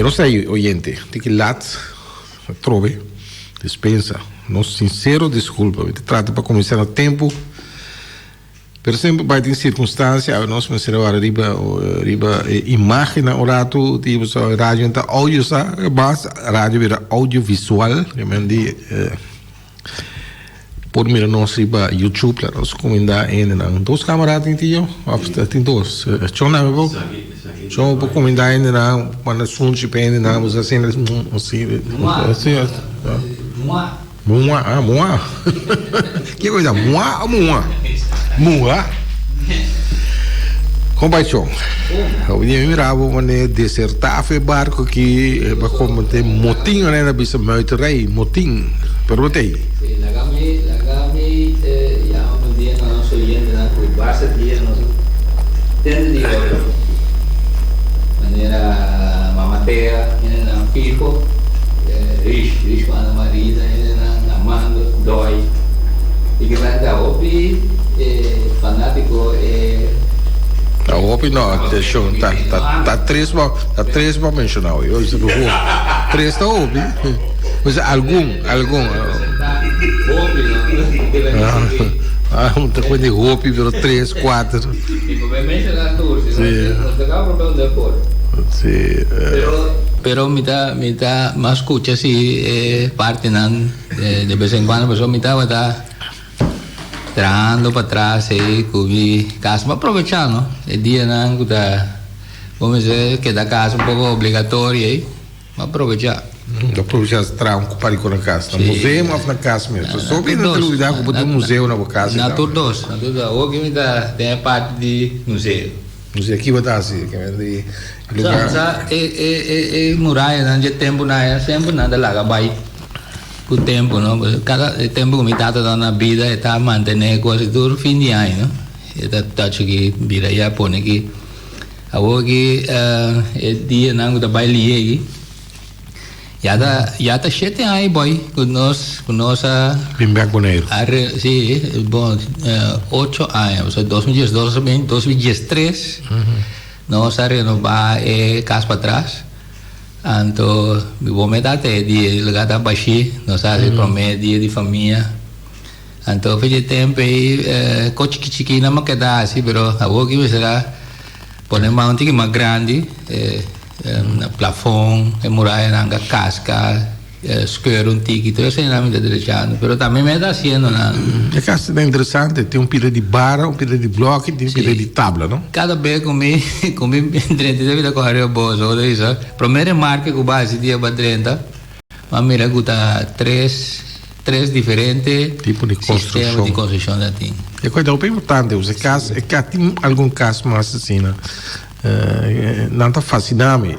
Pero nos ta oyente, tiki lat atrobe, dispensa, nos sincero disculpa, mi ta trata pa cuminsa na tempo, pero semper bai tin circunstancia, awe nos mester a wara riba riba e imagennan un rato, di pasobra radio no ta audio sa, mas radio bira audiovisual, ke men di Por mira nos riba YouTube la nos cuminda hendenan. Dos camara tin tio? Of tin dos? Chon nami bo? Chon bo cuminda hendenan, manda sunchi pa hendenan, bo sa asina así. Mua. Mua, ah mua. Kiko ta mua o mua? Mua. Kon bai chon? Hopi dia mi mira bo mane deserta afe barco aki ba comete motin ora na bisa muiterij motin pero bo ta ei. Sí, laga mi laga mi yama un dia na nos oyentenan ku basta dia nos a tende di otro manera Mama Tea hendenan fiho Rish Rish ku Ana Marina hendenan Armando Dòi i kiba ta hopi fanátiko e. Ta hopi no, atenshon, ta ta ta tres bo ta tres bo a menshoná hoy, hoy tres ta hopi, pues algun algun. Hopi no, Ah, un ta cuenta hopi pero tres, cuater. Mi por menshoná tur, si no ta caba por un deporte. Sí. Pero pero mi ta mi ta mas scucha si e partinan de bes en cuando pasobra mi tabata Trahando patras ei ku mi kas. Mi aprovecha no e dianan ku ta bo mester keda kas un poko obligatorio ei. Mi aprovecha. Bo aprovecha traha un par di kos na kas. Na museo of na kas mes? Pasobra mi no ta lubida ku bo tin un museo na bo kas. Na tur dos. Na tur dos. Awor ki mi ta den e parti di museo. Museo ki bo ta hasi? Sa e murayanan dje tempunan aya semper nan ta laga bai. Ku tempu no, kada e tempu ku mi tata ta na bida e ta mantené kos tur fin di aña no. E ta touch aki bira ya pone aki. Awor aki e dianan ku ta bai lié aki ya ta ya ta shete aña boy ku nos ku nos a Bin bek Boneiru. A re si bon ocho aña pasobra 2012 2013 nos a renobá e kas patras. Anto mi bo meta te e dia e lugar ta bashí, nos a hasi promé dia di famia. Anto fe di tempu ei ko chiki chiki nan a keda hasi pero awor ki mester a pone mas un tiki mas grandi na plafon e murayanan ka kaska. Skeur un tiki, tur esei nan mi ta drechando, pero tambe mi a ta haciendo nan. E kas ta interesante, tin un pida di bara, un pida di bloki, tin un pida di tabla, no? Kada bes ku mi ku mi drenta mi ta kore riba boso, bo ta bisa, prome remarke ku bo a hasi dia bo a drenta, bo a mira ku ta tres tres diferente Tipo di sistema di konstrukshon ta tin. E kos ta hopi importante, pasobra e kas e kas tin algun kas mas asina. Nan ta fasciná mi.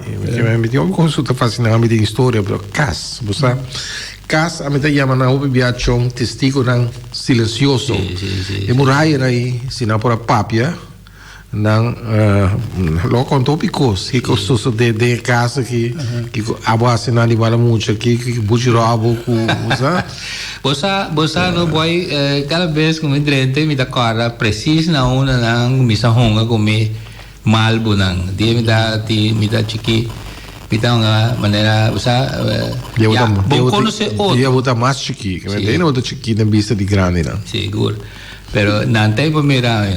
Mi tin hopi kos ku ta fasciná mi den historia, pero kas, bo sa, kas ami ta yama nan hopi bia chon testigunan silensioso. E murayanan ei, si nan por a papia, nan lo a konta hopi kos. Kiko sosodé den e kas aki, kiko abo hasi nan di bala mucha, kiko buchi ròbo ku, bo sa. Bo sa, bo sa no boy, kada bes ku mi drenta mi ta kòrda presis na unda nan kuminsá hunga ku mi. Malbunan. Dia mi ta ti mi ta chiki mi ta hunga manera bo sa ya bo conoce otro. Dia bo ta mas chiki. Si. Dia bo ta chiki den bista di grandinan. Sigur. Pero nan ta por mira mi.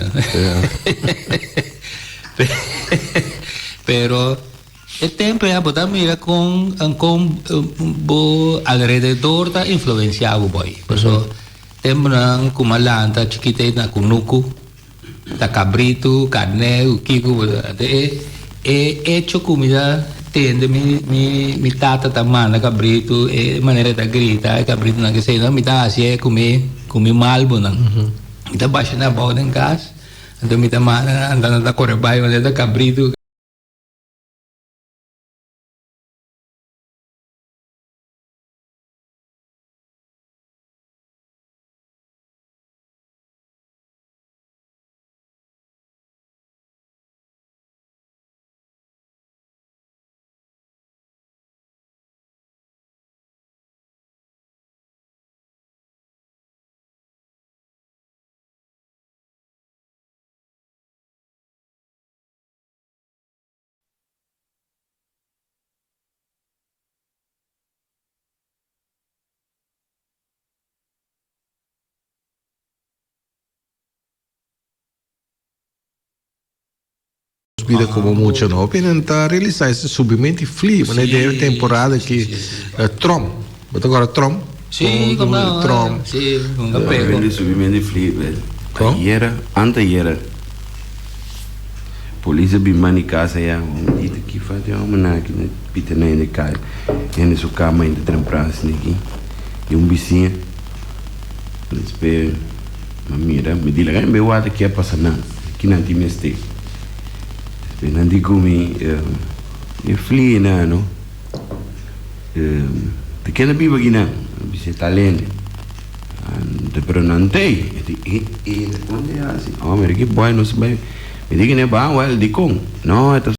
Pero e tempo ya bo ta mira con con bo alrededor ta influencia bo boy. Paso temponan cu mi a lanta chikito na cunucu. Ta kabritu, karné, u kiko bo ta. Anto e e echo ku mi ta tende mi mi mi tata ta manda kabritu, e manera e ta grita e kabritunan kesei mi ta hasi e ku mi ku mi malbonan. Mi ta basha nan abou den kas, anto mi ta manda nan, anto nan ta kore bai manera ta kabritu. bida komo mucha no. Hopi nan ta realisá ese subimentu di fli, manera den e temporada aki Trump. Bo ta kòrda Trump? Sí, kom no. Trump. Sí, nunca pego. Di subimentu di fli, Kon? ayera, antayera, polis a bin manda di kas aya, un dita ki fati hòmbernan aki na pita na hende kai, hende su kama ainda trempran asina aki, i un bisiña. Despues mi a mira, mi di laga mi wak ke a pasa nan, ki nan tin mester. Despues nan di ku mi, e flie nan no, ta keda biba aki nan? Mi bisa e tal hende. Pero nan ta ei. Mi di, e e, ta kon ta hasi? Oh, mira ki boy nos bai. Mi di kine ban, wèl, dikon? No, e ta.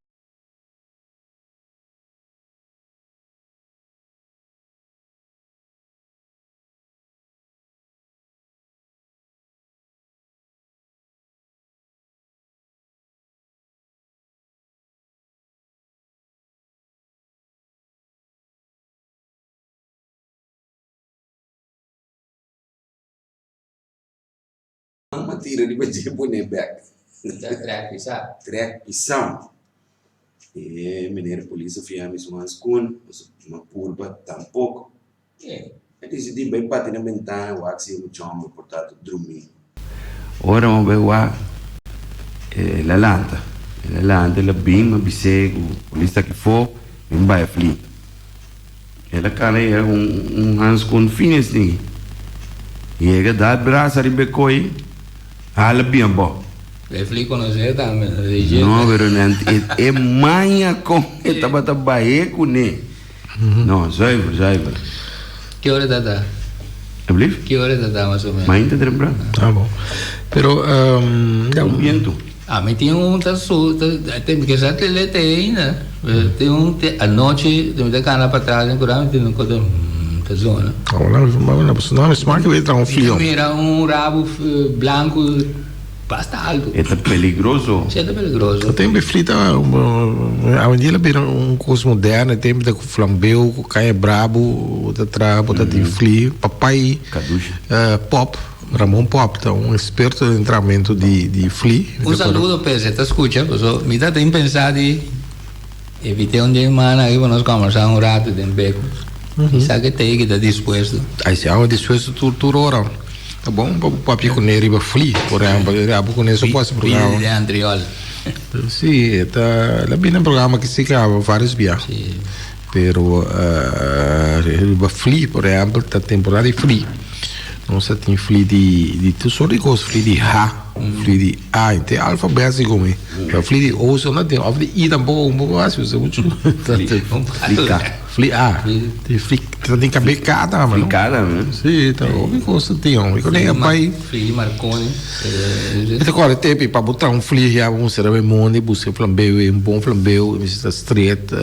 Mama tira riba dje pone bek. Ta trek pisá. Trek pisá. E meneer polis a fiha mi su hanskun, ma purba tampoko. A disidí bai bati na bentana wak si e mucha homber por ta ta drumí. Ora mi a bai wak, el a lanta. El a lanta, el a bin, mi a bis'é ku polis ta aki afó, mi bai a fli. El a kana yega ku un hanskun fin esei. Yega dal brasa riba e koi, hala bin abou. E fli konosé tambe. No, pero e maña kon e tabata bah'é kuné. No, zuiver, zuiver. Ki ora ta ta? Alblief? Ki ora ta ta mas o menos? Mainta tempran. Ah, bon. Pero, ja. Un bientu. Ah, mi tin un ta su, ta, te, mi kesa te lete ainda. Tin un te, anochi, mi ta kana pa tras den kura, mi tin un kota, ta zona. Ah, bueno, bueno, pues no, mi smaak weer tra un frio. Mi mira un rabo blanco Basta altu. E ta peligroso. Si e ta peligroso. E tempu e fli ta awendia el a bira un kos moderno e tempu ta ku flambeu ku kaña brabu bo ta traha bo ta tin fli papai pop Ramon pop ta un eksperto den trahamentu di di fli. Un saludo p'e si e ta skucha paso mi ta tin pensa di evit'é un dia mana aki pa nos kòmbersá un ratu den beko. Kisa ke t'ei ki ta dispuesto. Ai si amo dispuesto tur tur ora. Ta bon pa bo papia kuné riba fli, por ehèmpel, e abo kuné so por hasi programa. Bini di Antriol. Sí, e ta, el a bini na programa aki si kaba vários bia. Sí. Pero riba fli, por ehèmpel, ta temporada di fli. Nos a tin fli di, di tur sort di kos, fli di H, fli di A, te alfabèt si komi. Pero fli di O so no tin, òf di I tampoko, un poko hasi, usa muchu. Fli K. Fli A. Tin fli, ta tin kab'é K tambe, no? Fli K tambe. Sí, ta hopi kos ta tin, hopi kos ta bai. Fli di Marconi. Mi ta kòrda e tempu pa bo traha un fli ya bo mester a bai mondi buska flambeu, un bon flambeu, mi mester ta stret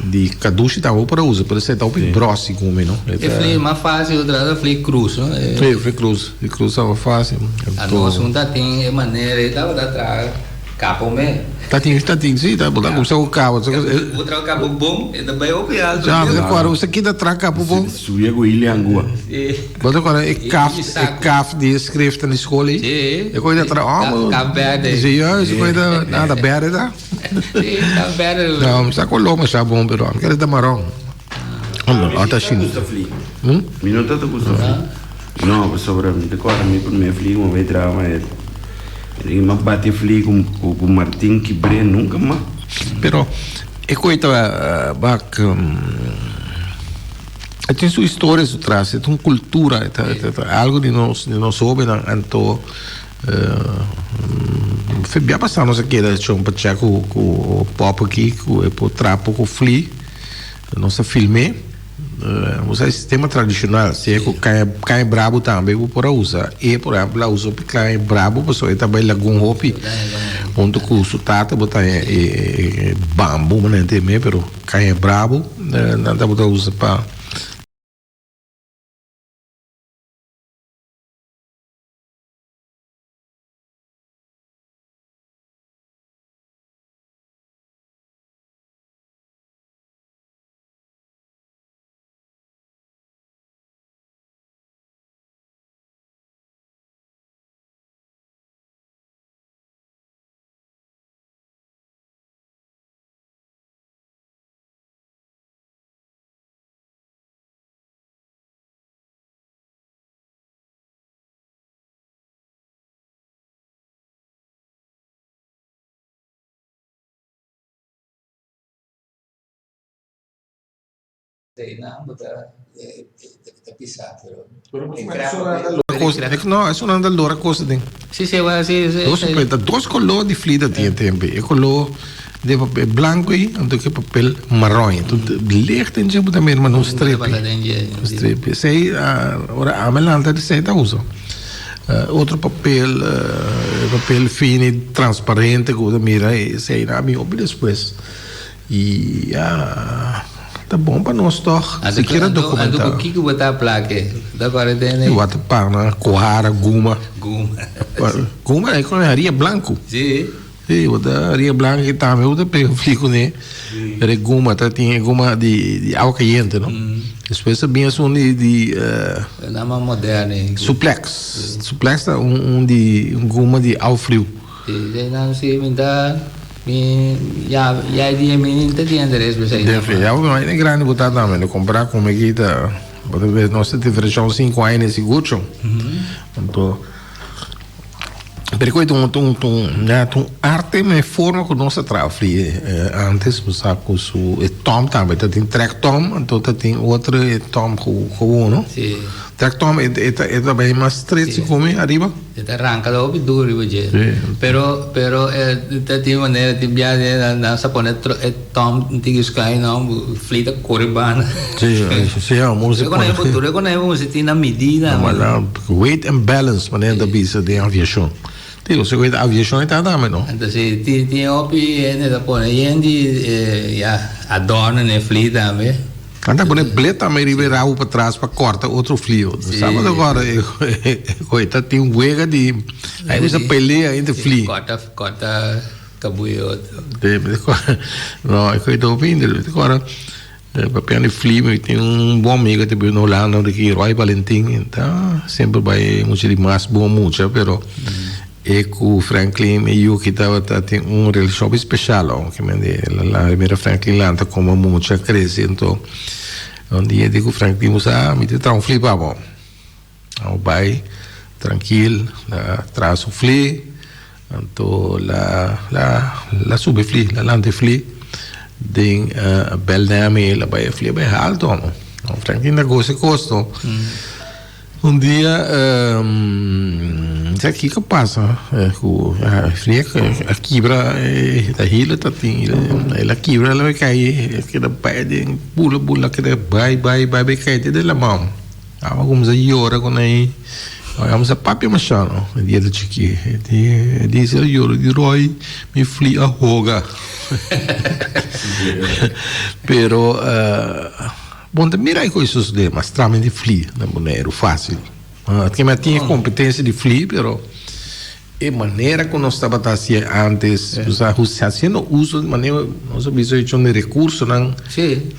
di kadushi tambe bo por a usa, pero esei ta hopi bròsi ku mi, no? E fli mas fásil bo traha ta fli krus, no? Sí, fli krus, fli krus ta mas fásil. Anos un ta tin e manera ei tabata traha. Kapo me. Ta tin, ta tin, sí, ta, bo ta kumsa ku kabo. Bo traha kapo bon, e ta bai hopi alto. Ja, bo ta kòrda, bo sa kita traha kapo bon. Subia ku hili angua. Sí. Bo ta kòrda e kaf, e kaf di e skriften di skol ei? Sí. E koi ta traha, oh. Kaf berde. Sí, juist, e koi ta, nada, berde ta. Sí, kaf berde. No, mi sa koló masha bon, pero ami kere ta maron. Mi ta gusta fli. Mi no ta gusta fli. No, pasobra mi ta kòrda mi promé fli ku mi bai traha ma e mi a bati fli ku martin kibr'é nunka mas. Pero e koe ta bak e tin su historia su tras, e ta un kultura, e ta algu di nos di nos hóbennan anto bia pasá nos a keda shon pa chèk ku pòp aki ku e por traha poko fli. Nos a film'é. Usa e sistema tradishonal, sea ku kaña kaña brabu tambe bo por a usa. E por ehèmpel a usa hopi kaña brabu pasobra e ta bai lagun hopi huntu ku su tata bo ta haña e bambu manera nan ta yam'é pero kaña brabu nan tabata usa pa. Einan bo ta ta pisa pero No, esun ta lora cos aden. Si si wak si si. Dos papel ta dos color di fli ta tin tempo. E color de papel blanco ei anto ke papel marron. Anto licht den dje bo ta mira un strepi. Un strepi. Esei ora ami lanta esei ta usa. Otro papel papel fini transparente ku bo ta mira esei nan a bin hopi despues. Y ya, ta bon pa nos toch, sikiera documenta. Anto cu kico bo ta plake? Ta core tene? Bo ta pana cuhara, guma. Guma. Guma e con haria blanco. Si. Si, bo ta haria blanco y tambe bo ta pega fli cune. Pero e guma ta tin e guma di awa cayente, no? Despues ta bin esun di. Nama moderno. Suplex. Suplex ta un di un guma di awa friu. Si, nan si mi ta mi ya ya e dia mi ni ta tin interes pa esei. Defi, ya bo e grandi bo ta tambe, lo compara cu mi aki ta bo ta ves nos ta diferencia un cinco aña den sigucho. Anto pero cu ta un ta un ta un ya ta un arte na e forma cu nos ta traha fri antes bo sa cu su e tom tambe ta tin trek tom anto ta tin otro e tom gewoon no. Si. Trek tom e ta e ta bay mas stret si cu mi ariba. E ta ranca ta hopi duro riba dje. Pero pero e ta tin manera tin bia nan nan sa pone e tom un tiki sky no fli ta kore banda. Si si ya moe si pone. Tur e konai moe si tin nan midida. Weight and balance manera ta bisa den aviashon. Digo si weight aviashon e ta tambe no. Anto si tin tin hopi hende ta pone yen di ya adorno na e fli tambe. Nan ta pone blet tambe riba e rabo patras pa corta otro flio. Sí. Sa bo ta corda e e ta tin wega di ai usa pelea entre fli. Corta corta cabuyo otro. Sí, mi ta corda. No, e koe ta hopi inter. Mi ta corda papiando di fli mi tin un bon amigo ta biba na Hulanda aki Roy Valentin e ta semper bai mucha di mas bon mucha pero E ku Franklin e Yuki tabata tin un relashon hopi speshal aunke men di el a mira Franklin lanta komo mucha krese anto un dia e di ku Franklin bo sa mi ta traha un fli pa bo abo bai trankil la traha su fli anto la la subi e fli la lanta e fli den bel nami el a bai e fli a bai halto amo Franklin ta gosa e kosto. Un dia, sa kiko pasa ku fria a kibra e ta hilo ta tin el a kibra el a kai keda bai den bula bula keda bai bai bai bai kai te den laman abo a kuminsá yora ku nan abo sa papia masha no e dia ta chiki e di a yora di Roy mi fli a hoga pero. Bon ta mira e koe sosodé, mas tramen di fli na Boneiru fásil. Ke mi a tin e kompetensia di fli, pero e manera ku nos tabata hasié ántes, bo sa, hasiendo uso di manera nos a bisa hecho di rekursonan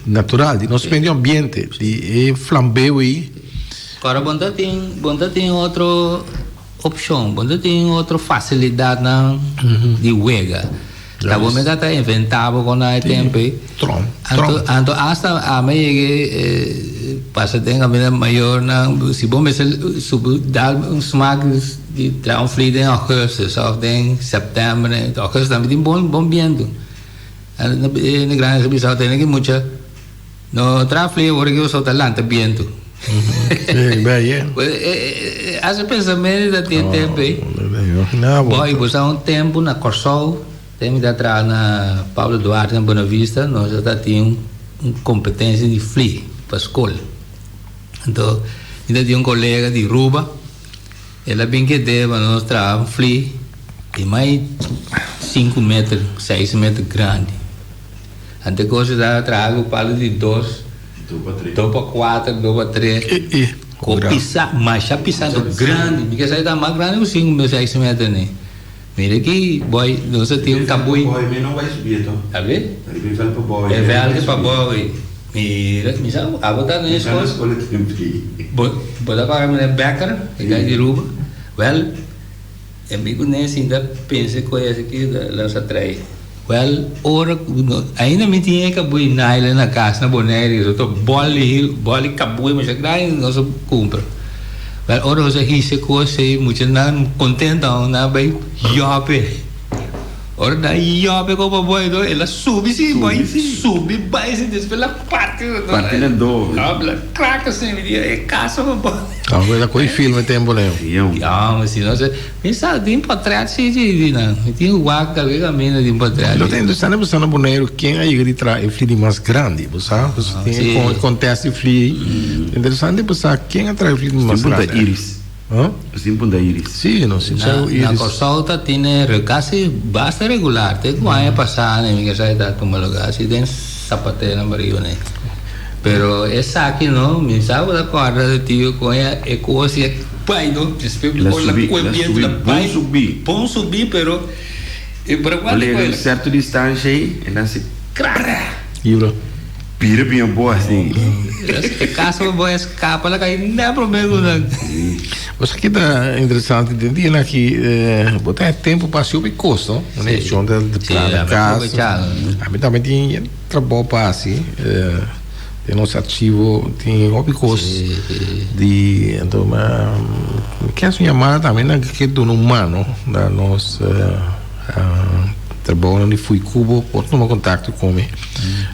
natural, di nos medio ambiente, di e flambeu ei. Kòrda bon ta tin, bon ta tin otro opshon, bon ta tin otro fasilidatnan di wega. Ta bo mester ta inventa bo con e tempo ei. Trom, Anto, anto hasta ami yega pasa den caminda mayornan, si bo mester subi dal un smak di traha un fli den augustus of den september, augustus tambe tin bon bon bientu. E grandi sa bisa tene ki mucha no traha fli awor ki boso ta lanta bientu. Sí, bij, eh. Hace pensamento ta tin tempo ei. Boy, bo sa un tempo na Kòrsou, ten mi ta traha na Pablo Duarte na Buena Vista, nos ta tin un competencia di fli pa skol. Anto mi ta tin un colega di Ruba, el a bin kede pa nos traha un fli di mai sinku meter, seis meter grandi. Anto e kos ta traha ku palu di dos, dos pa kuater, dos pa tres. Ku pisa, masha pisado grandi. Mi ke sa e ta mas grandi ku sinku mil seis meter ni. Mira aki boy, nos a tin un kabui. Abe? E vèl ke pa bou. Mira, mi sa abo ta na e skol. Bo bo ta kòrda meneer Becker, e guy di Aruba? Wèl. E mi ku Nancy ta pensa ku esaki lo sa trae. Wèl, ora ku no, ainda mi tin e kabui nylon na kas na Bonaire, so ta bòl di bòl di kabui masha grandi nos a kumpra. Wèl, ora nos a hisa e kos ei, muchanan kontento nan a bai yòp e. Ora nan yobe como boy no, el a subi si boy, subi bay si despues el a parti. Parti na do. El a krak así, mi di e caso como boy. Ah, bo ta koe filme tempo leo. Ya, mi si no se, mi sa tin potret si di di nan. Mi tin wak algun camino tin potret. Lo ta interesante pa sa na Boneiru ken a yega di traha e fli di mas grandi, bo sa? Pasobra tin e contest di fli. Interesante pa sa ken a traha e fli di mas Tin punta grandi. iris. Huh? Tin punta iris. Si, no si Na, na Kòrsou ta tene casi basta regular. Te ku aña pasá mi ke sa e ta tuma lugá si den Zapatera bariba ne. Pero esaki no, mi sa ku ta kòrda di tio ku aña e kos ya bai no, despues El a ora la subi, kue el a bientu subi, la bon bai, subi. bon subi pero e Ora yega un sèrto distansha ei, el a hasi krak. Libra. Bira bien bo asin. E caso bo escapa la cay na prome cu nan. Bo sa ki ta interesante den dia nan aki bo ta e tempo pa haci hopi cos no. Una eccion ta di plana cas. Ami tambe tin trabao pa haci den nos archivo tin hopi cos di anto mi kier haci un yamada tambe nan ke duna un mano na nos Trabounan di Fui Cubo por tuma contacto cu mi.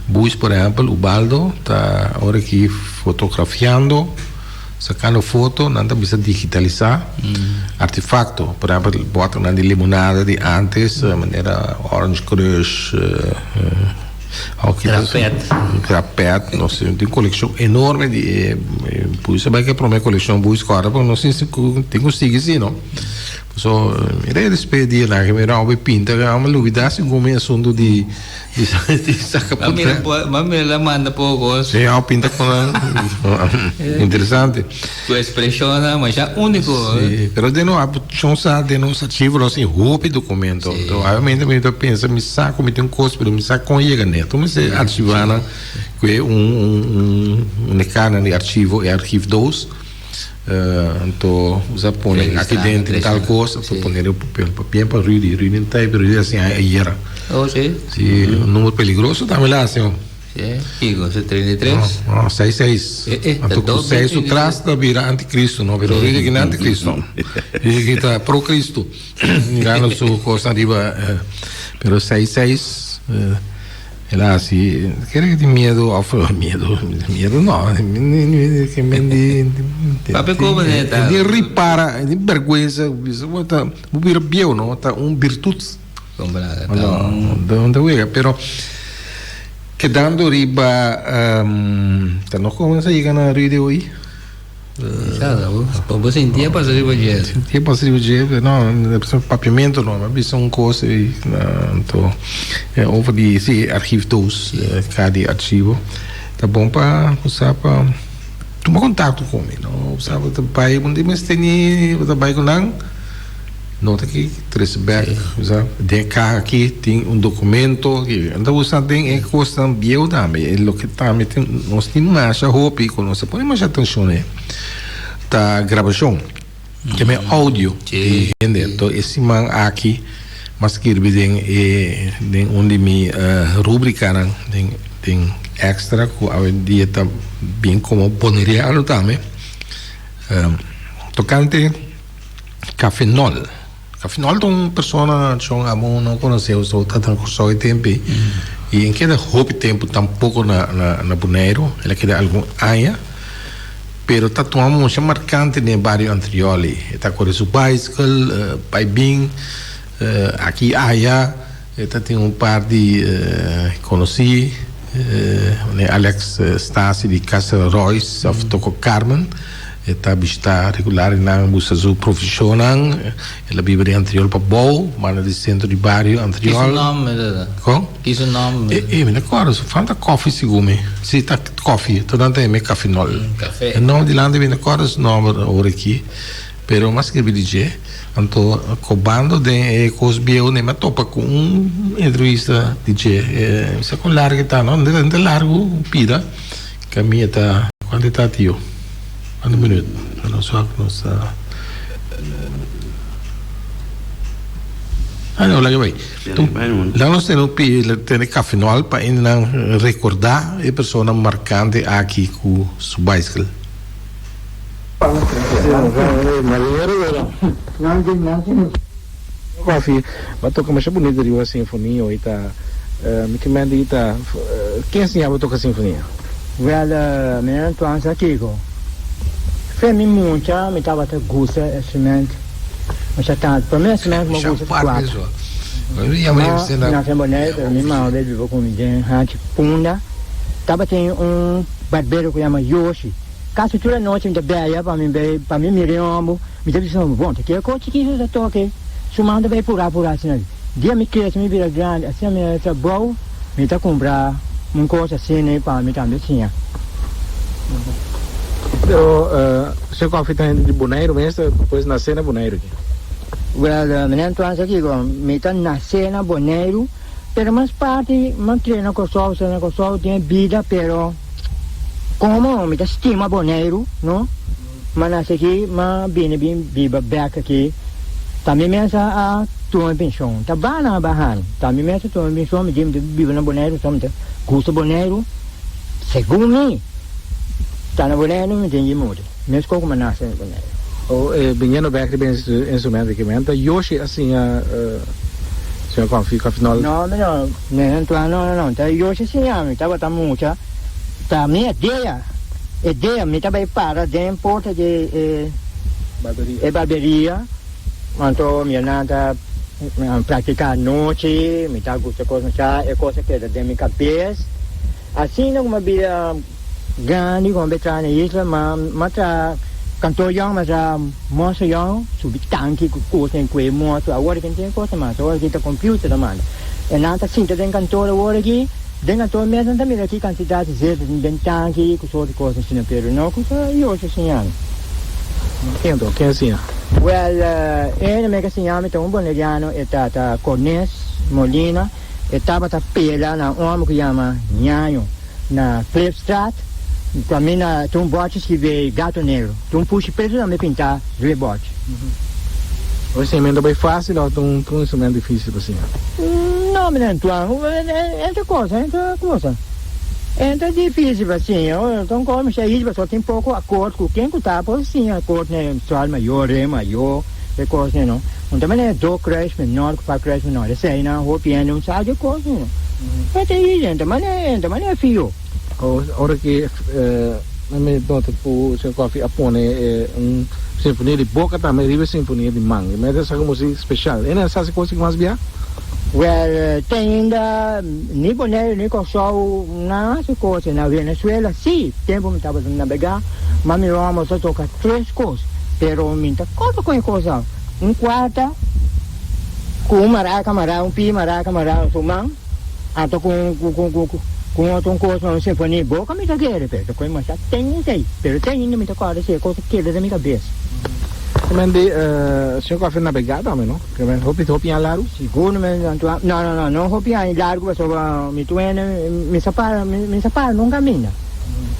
Buis por ehempel, Ubaldo ta ora aki fotografiando, sacando foto, nan ta bisa digitalisa artefacto. Por ehempel, boternan di limonada di antes, manera Orange Crush, Krapet. Krapet, nos tin un coleccion enorme di e Buis a bai cu e prome coleccion Buis corda, pero nos tin cu sigui si no. So, mira e despe di nan ke mira hopi pinta ke amo lubida segun mi asuntu di di di saka Ma mira po ma mira la manda poko. Si, amo pinta kon nan interesante. Ku ekspreshonnan masha uniko. Si, pero den no shon sa den nos archivo nos tin hopi dokumento. Si. Enton obviamente mi ta pensa mi sa ku mi tin un kos pero mi sa kon yega neto mi se archiva nan ku e un un un e kanan di archivo e archiefdoos. Anto usa pone aki den tin tal cos, anto pone riba papel pa bien pa Rudy, Rudy no ta Rudy a siña ayera. Oh si. Si, un numero peligroso tambe la haci. Si, kico, si 33? No, no, seis seis. Eh, eh, Anto cu seis su tras ta bira anticristo, no, pero Rudy aki no anticristo. Rudy aki ta pro Cristo. Mirando su cosnan riba, pero seis seis. El a hasi, kere ke tin miedu of miedu, miedu no, ke men di, Papia komo ne ta. Di ripara, di bergwensa, bisa bo ta, bo bira bieu no, ta un birtut. Komprende, ta un. No, ta wega, pero kedando riba, ta no komo nos a yega na Rio de hoy? Bo sinti a pasa riba dje. Sinti a pasa riba dje, no, papiamento no, mi a bisa un kos ei, anto over di si archiefdoos, ka di archivo, ta bon pa bo sa pa tuma kontakto ku mi, no, bo sa bo ta bai un di mester teni, bo ta bai ku nan, no ta ki trese bek, bo sa, den e kaha aki tin un dokumento, anto bo sa den e kosnan bieu tambe, e loke tambe tin, nos tin masha hopi ku nos ta pone masha atenshon e ta grabashon, ke men audio di hende. Anto e siman aki mi a skirbi den e den un di mi rubrikanan den den Extra ku awendia ta bien komo boneriano tambe tokante Cafenol. Cafenol ta un persona chon amo no conoce so ta na Corsou e tempo ei y en keda hopi tempo tampoco na na Boneiru el a keda algun aña pero ta tuma mucha marcante den e bario Antriol ei e ta core su bicycle bai bin aki aya e ta tin un par di conoci Alex Stasi di Casa Royce of Toko Carmen. E ta bishitá regular i nan buska su profeshonnan. El a biba den Antriol pa bou, banda di sentro di bario Ki su Antriol. nòmber ta ta? Kon? Ki su nòmber? E, e, mi ta kòrda, su fam ta Kòfi segun mi. Si, ta Kòfi, ta nan ta yam'é Kafinòl. Kafé. E nòmber dilanti mi ta kòrda su nòmber ora aki, pero mi a skirbi di dje. Anto, kobando den e kos bieu, mi a topa ku un entrevista di dje. Mi sa kon largu e ta, no? No ta largu, un pida. Camilla ta cuanto ta tio? Cuanto minuut? Nos wak nos ta Ah no laga bay. Laga nos tene un pi tene cafinol pa nan recorda e persona marcante aki cu su bicycle. Koffie, bo a toca masha bunito riba sinfonia hoy ta mi ke mende ta ken a siña bo toca sinfonia? Wel, mi Antoine sa kiko. Fe mi mucha mi tabata gusta instrument masha tantu. Prome instrument ku mi a gusta ta kuata. Ma mi nase na Bonaire pero mi mama bai biba ku mi den Hanchi Punda. Tabatin un barbero ku yama Yoshi. Kasi tur anochi mi ta bella pa mi bai pa mi mira e homber. Mi ta bisa, Bon, ta kere kos chikitu ta toke. Su man ta bai purá purá asina. Dia mi krese mi bira grandi, asina mi a trabou, mi ta kumpra un kos asina pa mi tambe siña. Pero señor Koffie ta hende di Boneiru mes, ta pues nase na Boneiru aki? Wel, meneer Antoine sa kiko, mi ta nase na Boneiru, pero mas parti mi a kria na Kòrsou, sa na Kòrsou tin e bida, pero komo mi ta stima Boneiru, no? Ma nase aki, ma bini bin biba bek aki. Ta mi mes a tuma mi penshon. Ta bana a baha. Ta mi mes a tuma mi penshon, mi di mi ta biba na Boneiru, so mi ta gusta Boneiru. Segun mi, ta na Boneiru mi tin yimuda. Meskos ku mi a nase na Boneiru. O e biniendo bek riba e instrumento aki, men ta Yoshi a siña señor Koffie, Koffie Nol? No, mi no, no, no, no, ta Yoshi a siña mi, tabata mucha. Ta mi idea. E dia mi ta bai para den porta di e e barberia, anto mi a nan ta practica anochi, mi ta gusta cos masha, e cos a keda den mi cabes. Asina cu mi a bira grandi, cu mi a bai traha na isla, mi a traha kantor yong, mi a traha moso yong, subi tanki cu cos den cu e moso, awor aki no tin e cos mas, awor aki ta computer ta manda. E nan ta sinta den kantor awor aki. Den anto mes nan ta mira ki kantidat di zeta tin den tanki ku sort di kos asina, pero no ku ta Yosua siña mi. Ken anto? Ken a siña? Wèl, e me ka siña mi ta un boneriano, e tata Cornes Molina, e tabata pela na un hòmber ku yama Ñaño na Klipstraat, kaminda tin un bòchi skibí Gato Negro, tin un pushi pretu tambe pintá riba e bòchi. Un instrumento bai fácil of ta un instrumento difícil pa siña? No, meneer Antoine, e ta cosa, e ta cosa. E ta difícil pa siña, ta un cosa mester izi pasobra tin poco acord cu ken cu ta por siña acord ne sol mayor, re mayor, e cos ne no. Un ta manera do kruis menor cu fa kruis menor, esey nan hopi hende un sa di e cos ne no. E ta izi, e ta manera, e ta manera fio. Ora ki mi nota ku señor Coffie a pone un sinfonia di boka tambe riba e sinfonia di man. Mi ta sa komo si speshal. E nan sa si kos mas bia? Wèl, te ainda ni Boneiru ni Kòrsou nan hasi kos. Na Venezuela sí, tempu mi tabata nabegá, ma mi ròmber sa toka tres kos, pero mi ta kòrda kon e kos a. Un kuarta ku un maraka mará, un pia maraka mará na su man. Anto ku ku otro un kos un sinfonia boka mi ta kere pero ta koe masha ten esei pero te ainda mi ta kòrda si e kos a keda den mi kabes. Kimen di señor Coffee nabegá tambe no? Kimen hopi hopi aña largu? Sigur no no no no no hopi aña largu pasobra mi tuene mi sa para mi sa para nunka aminda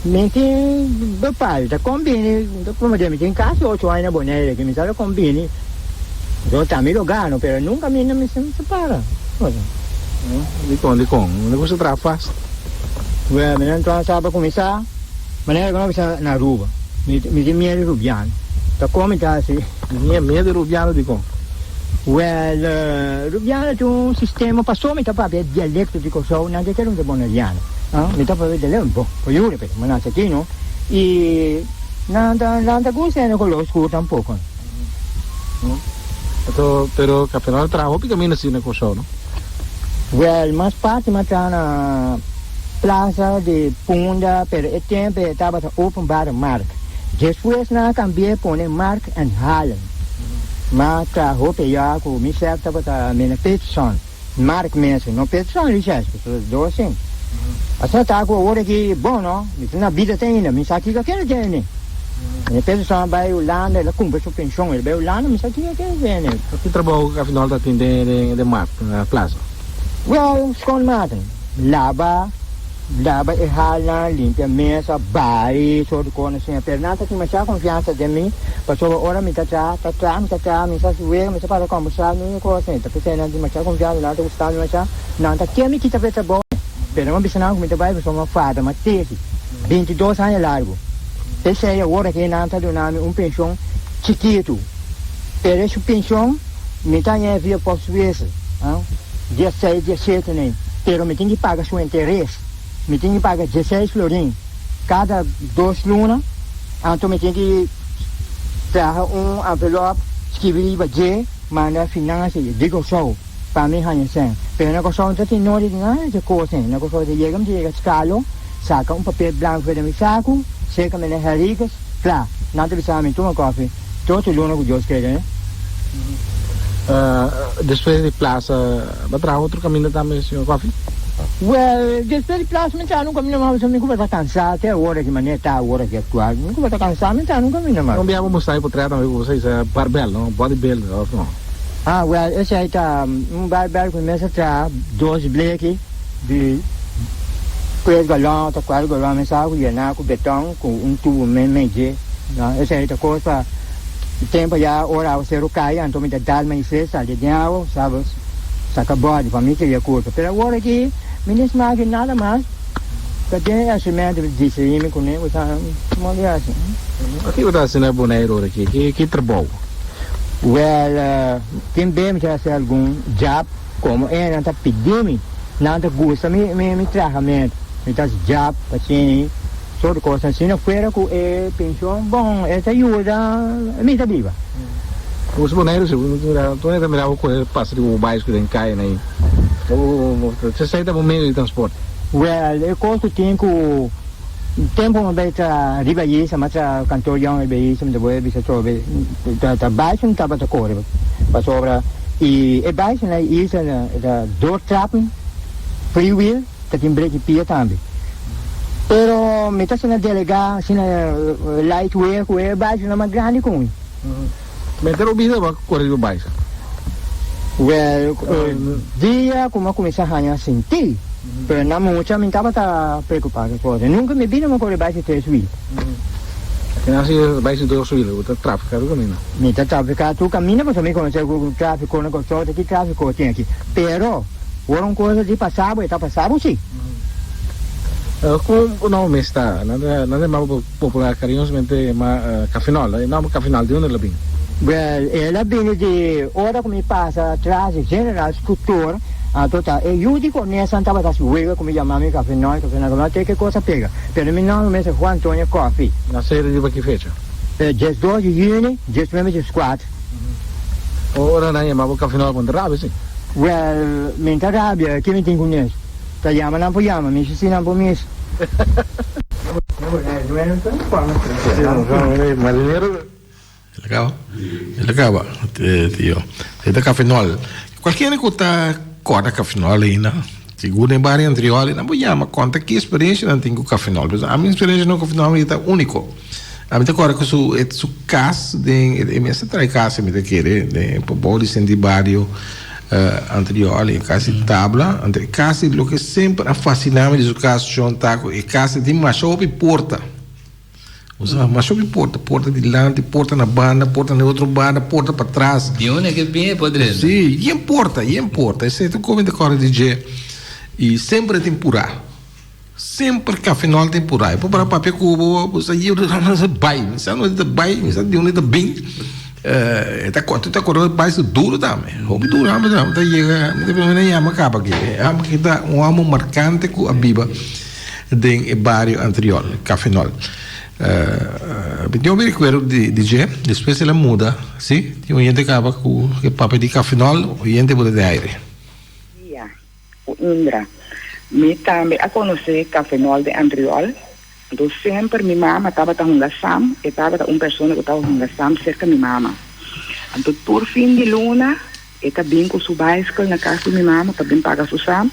mi tin bepal ta kon bini komo mi tin kasi ocho aña na Bonaire aki mi sa ta kon bini. Yo ta mi lo gano, pero nunca mi no mi sa para. Dikon, dikon? No gusta traha fast? Well, mi no entra sa pa cuminsa, manera cu no bisa na Aruba. Mi mi tin miedo di Rubiano. Ta con mi ta haci? Miedo di Rubiano dikon? Well, Rubiano tin un sistema, paso mi ta papia e dialecto di Corsou, nan ta kere mi ta Boneriano. Mi ta papia dialecto, bon, por yuri, pero mi nace aki no. Y nan ta nan ta gusta hende color scur tampoco. Anto, pero Cafenol traha hopi caminda asina na Curaçao, no? Wel, mas parti mas traha na Plaza di Punda, pero e tempo e tabata openbare markt. Despues nan a cambi'e pone Markt en Halen. Ma traha hopi ya cu mi chef tabata Meneer Peterson, Mark mes, no Peterson Richard, pasobra dos asin. Asina ta cu awor aki, bon no, mi ta na bida te ainda, mi sa kico a kere tene. Mi Peterson a bai Hulanda, el a cumpra su pension, el a bai Hulanda, mi sa kico a kere tene. Ki trabou Cafenol ta tin den Mark, na Plaza? Wel, schoonmaken, laba, laba e halnan, limpia mesa, bari, soort di cosnan asina, pero nan ta tin masha confiansa den mi, pasobra ora mi ta traha, ta traha, mi ta traha, mi sa si wega, mi sa para combersa, mi cos asina, ta p'esei nan tin masha confiansa, nan ta gusta mi masha, nan ta ke mi kita pa e trabou, pero nan a bisa nan cu mi ta bai pasobra mi a fada, mi a tesi 22 aña largo, p'esei awor aki nan ta duna mi un pension chikitu, pero e su pension. Mi ta haña via postwissel, ah, dia seis, dia shete nei, pero mi tin di paga su interes. Mi tin di paga dieseis florin kada dos luna, anto mi tin di traha un envelop, skibi riba dje, manda finansia di Kòrsou pa mi haña sèn. Pero na Kòrsou no ta tin nodi di nada dje kos ei. Na Kòrsou ta yega, mi ta yega Skalo, saka un papel blanku for di mi saku, seka mi na Henriquez, Kla, nan ta bisa mi tuma kofi tur luna ku Dios kere. Despues di plasa bo a traha otro kaminda tambe señor Kofi? Well, despues di plasa mi traha un kaminda mas pasobra mi ku ta kansa te awor aki manera ta awor aki aktual mi ku ta kansa mi traha un kaminda mas. Un bia bo mustra e potret tambe ku bo sa isa barbel no? Body builder of no? Ah well esei ta un barbel ku mi mester traha dos bleki di tres galon ota cuatro galon mi sa cu yena cu beton cu un tubo meimei dje no esey ta cos pa tempo ya ora awaceru cay anto mi ta dal maise sali den awa saba saca body pa mi cria curpa pero awor aki mi no smaak nada mas ta den e cemento mi distrimi mi cune cu sa mo di haci. Kico ta haci na Bonaire ora aki? Ki trabou? Well tin be mi ta haci algun job. Komo e nan ta pidi mi, nan ta gusta mi mi trahamentu, mi ta hasi jab pa chini sort kos asina fuera ku e penshon bon e ta yuda mi ta biba. Nos Boneiru si bo ta mira bo kore pasa riba bo baisko den kaya na esei ta bo medio di transporte. Well e kos ku tin ku tempu mi bai tra riba isla mi a tra kantor yòn riba isla mi ta bo bisa trobe ta baisko mi tabata kore pasobra i e baisko na isla ta dor trappen free wheel ta tin breki pia tambe pero mi ta asina delega asina light weer ku e baisko nan mas grandi ku mi. Mester obida bo a kore riba baisko? Well, dia ku mi a kuminsá haña sintí, pero na mucha mi tabata preokupá ku kos. Nunka mi bida mi a kore baisko tres wiel. Asina si baisko dos wiel, bo ta trafiká tur kaminda? Mi ta trafiká tur kaminda pasobra mi konosé ku tráfiko na Kòrsou ta ki tráfiko tin aki. Pero, ora un kos di pasa bo, e ta pasa bo si. Kon bo nòmber mes ta? Nan ta yama bo popular kariñosamente yama Kafinòl. E nòmber Kafinòl di unda el a bini? Wèl, el a bini di ora ku mi pasa tras di General Scutor, anto ta e yu di Cornesan tabata hasi wega ku mi yama mi Kafinòl, Kafinòl, Kafinòl, te ke kos a pega. Pero mi nòmber mes ta Juan Antonio Coffie. Nasé riba ki fecha? 12 di yüni, 1904. Ora nan yama bo Kafinòl bo no ta rabia si? Wèl, mi no ta rabia, ke mi tin ku nes? Ta yama nan por yama, mi si nan por mis. El a caba? El a caba, tio. E ta Cafenol. Cualkier cu ta corda Cafenol ainda, sigur den bario anterior, nan por yama conta ki experiencia nan tin cu Cafenol. Pasobra ami experiencia cu Cafenol ta unico. Ami ta corda cu su su cas den, e mes ta trae cas mi ta kere, den pabou di centro di bario. Anterior e cas di tabla, anto e cas di loke semper a fascina mi di su cas John ta cu e cas tin masha hopi porta, osea masha hopi porta, porta dilanti, porta na banda, porta na e otro banda, porta patras. Di unda ke bin e por drenta? Si, yen porta, yen porta, esei ta come ta corda di dje y semper e tin pura, semper Cafenol tin pura, e por para papia cu bo, bo sa bai, mi sa no ta bai, mi sa di unda ta bin. E ta tu ta acorda bai su duro tambe. Hopi duro hamber tambe ta yega mi ta pone yama caba aki. E hamber aki ta un homber marcante cu a biba den e bario anterior, Cafenol. Mi tin hopi recuerdo di dje. Despues el a muda, si, tin un yente caba cu e papia di Cafenol, un yente bota den aire. Dia cu Indra. Mi tambe a conoce Cafenol den Antriol. Anto semper mi mama tabata hunga sam, e tabata un persona ku tabata hunga sam serka mi mama. Anto tur fin di luna e ta bin ku su baiskel na kas di mi mama pa bin paga su sam.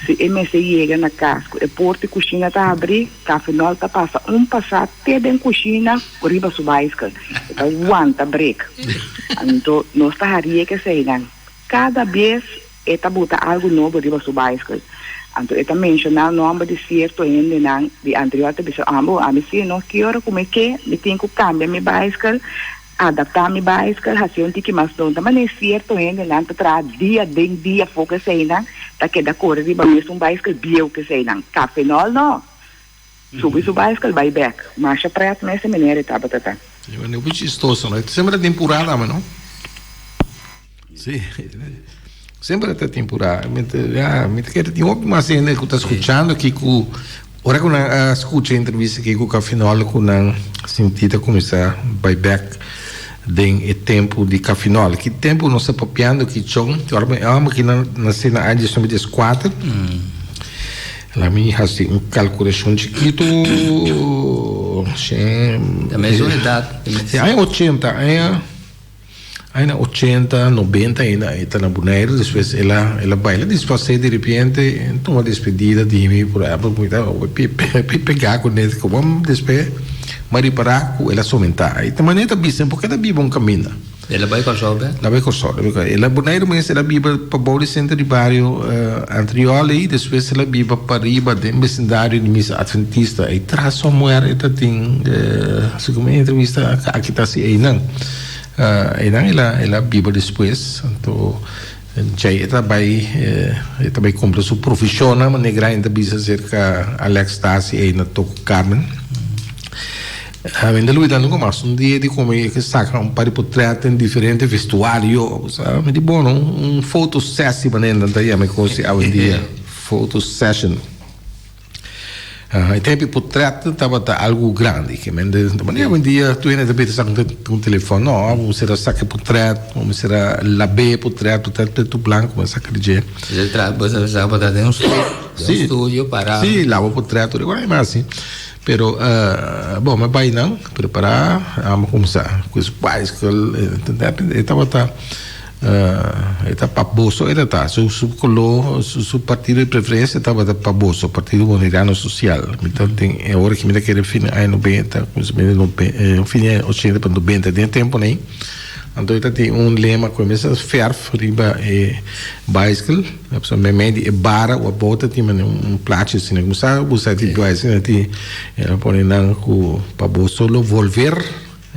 Si e mester yega na kas ku e port di kushina ta habrí, Kafenòl ta pasa un pasá te den kushina riba su baiskel. E ta wanta brek. Anto nos ta harie keseinan. Kada bes E ta buta algu nobo riba su baiskel. Anto e ta menshoná nòmber di sierto hendenan di anterior ta bisa, Ambo, ami si no kier ku mi ke, mi tin ku kambia mi baiskel, adaptá mi baiskel, hasié un tiki mas don. Ta manera sierto hendenan ta traha dia den dia afó ku eseinan ta keda kore riba mesun baiskel bieu ku eseinan. Kafenòl no. Subi su baiskel bai bèk. Masha prèt mes e meneer e tabata ta. E manera hopi chistoso, no? E ta semper ta den purá tambe, no? Sí. Semper ta tin purá. Mi ta, ya, mi ta kere tin hopi mas hende ku ta skuchando aki ku ora ku nan a skucha e entrevista aki ku Cafinol ku nan sinti ta kuminsá bai bèk den e tempu di Cafinol. Ki tempu nos ta papiando aki chon? Ora mi amo aki nan nase na aña diesnuebe dieskuater. Laat mi hasi un kalkulashon chikitu. Ta mesun edat. Aña ochenta, aña. Aña ochenta, nobenta ainda e ta na Boneiru, despues el a el a baila disfrasé di repente, e tuma despedida di mi por ehempel mi ta hopi pegá kuné komo despues mi a ripará ku el a somentá i ta manera ta bisa porque el a biba un kaminda. El a bai Kòrsou be? El a bai Kòrsou, el a Boneiru mes el a biba pabou di sentro di bario Antriol ei despues el a biba pariba den besindario di misa Adventista ei tras su muer e ta tin segun mi entrevista aki ta hasi einan. Einan el a el a biba despues, anto djei e ta bai e ta bai kumpli su profeshonnan manera gran ta bisa aserka Alex Stasi ei na Toko Carmen. Mi ta lubida nunka mas un dia di komo e saka un par di potrèt den diferente vestuario, mi di bono un foto sessie manera nan ta yama e kos awendia, foto session. E tempo e potret tabata algu grandi, ke men de manera awendia tur hende ta bira sa ku un telefòn, no, bo mester a saka e potret, bo mester a lab'é e potret, potret pretu blanku bo a saka di dje. Bo sa bo ta den un studio para. Si, laba potret tur e kos mas asi, pero bo mi a bai nan prepará, amo kuminsá ku su baiskel, e tabata. E ta pa boso e ta ta. Su su koló, su su partido di preferensia tabata pa boso, Partido Boneriano Sosial. Mi ta den e ora ki mi ta kere fin aña nobenta, kuminsamentu di nobe fin di aña ochenta pa nobenta, den e temponan ei. Anto e ta tin un lema ku e mester fèrf riba e baiskel, pasobra meimei di e bara o abou ta tin manera un plachi asina. Kuminsá usa e baiskel tin el a pone nan ku pa boso lo volver.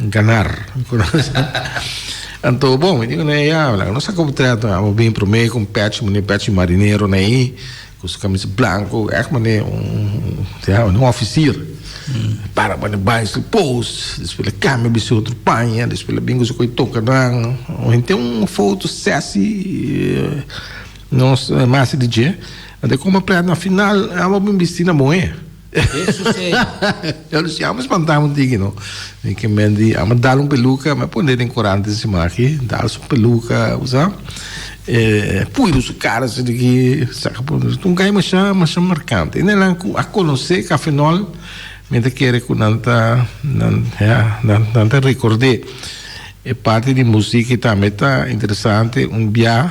Ganar. Anto bon, mi di kuné ya, laga nos saka portret, abo bin promé ku un pèchi, manera pèchi marinero na ei, ku su kamisa blanku, ègt manera un, ya, un òfisir. Para pa bai su pos, despues el a kambia bisti otro paña, despues el a bin ku su koi toka nan. Henter un foto sèsi nos masa di dje. Anto e koma prèt na final, abo bin bisti na muhé. Eso sí. Yo decía, amo espantá un tiki, no? Mi ke men di, amo dal un peluca, me pone den corante encima aki, dal su peluca, bo sa. Eh, puido su cara así de ki, saca por, un gai masha, masha marcante. En nan ku a conoce Cafenol, mi ta kere ku nan ta, nan, ja, nan, nan ta recordé. E parti di muziek tambe ta interesante, un bia,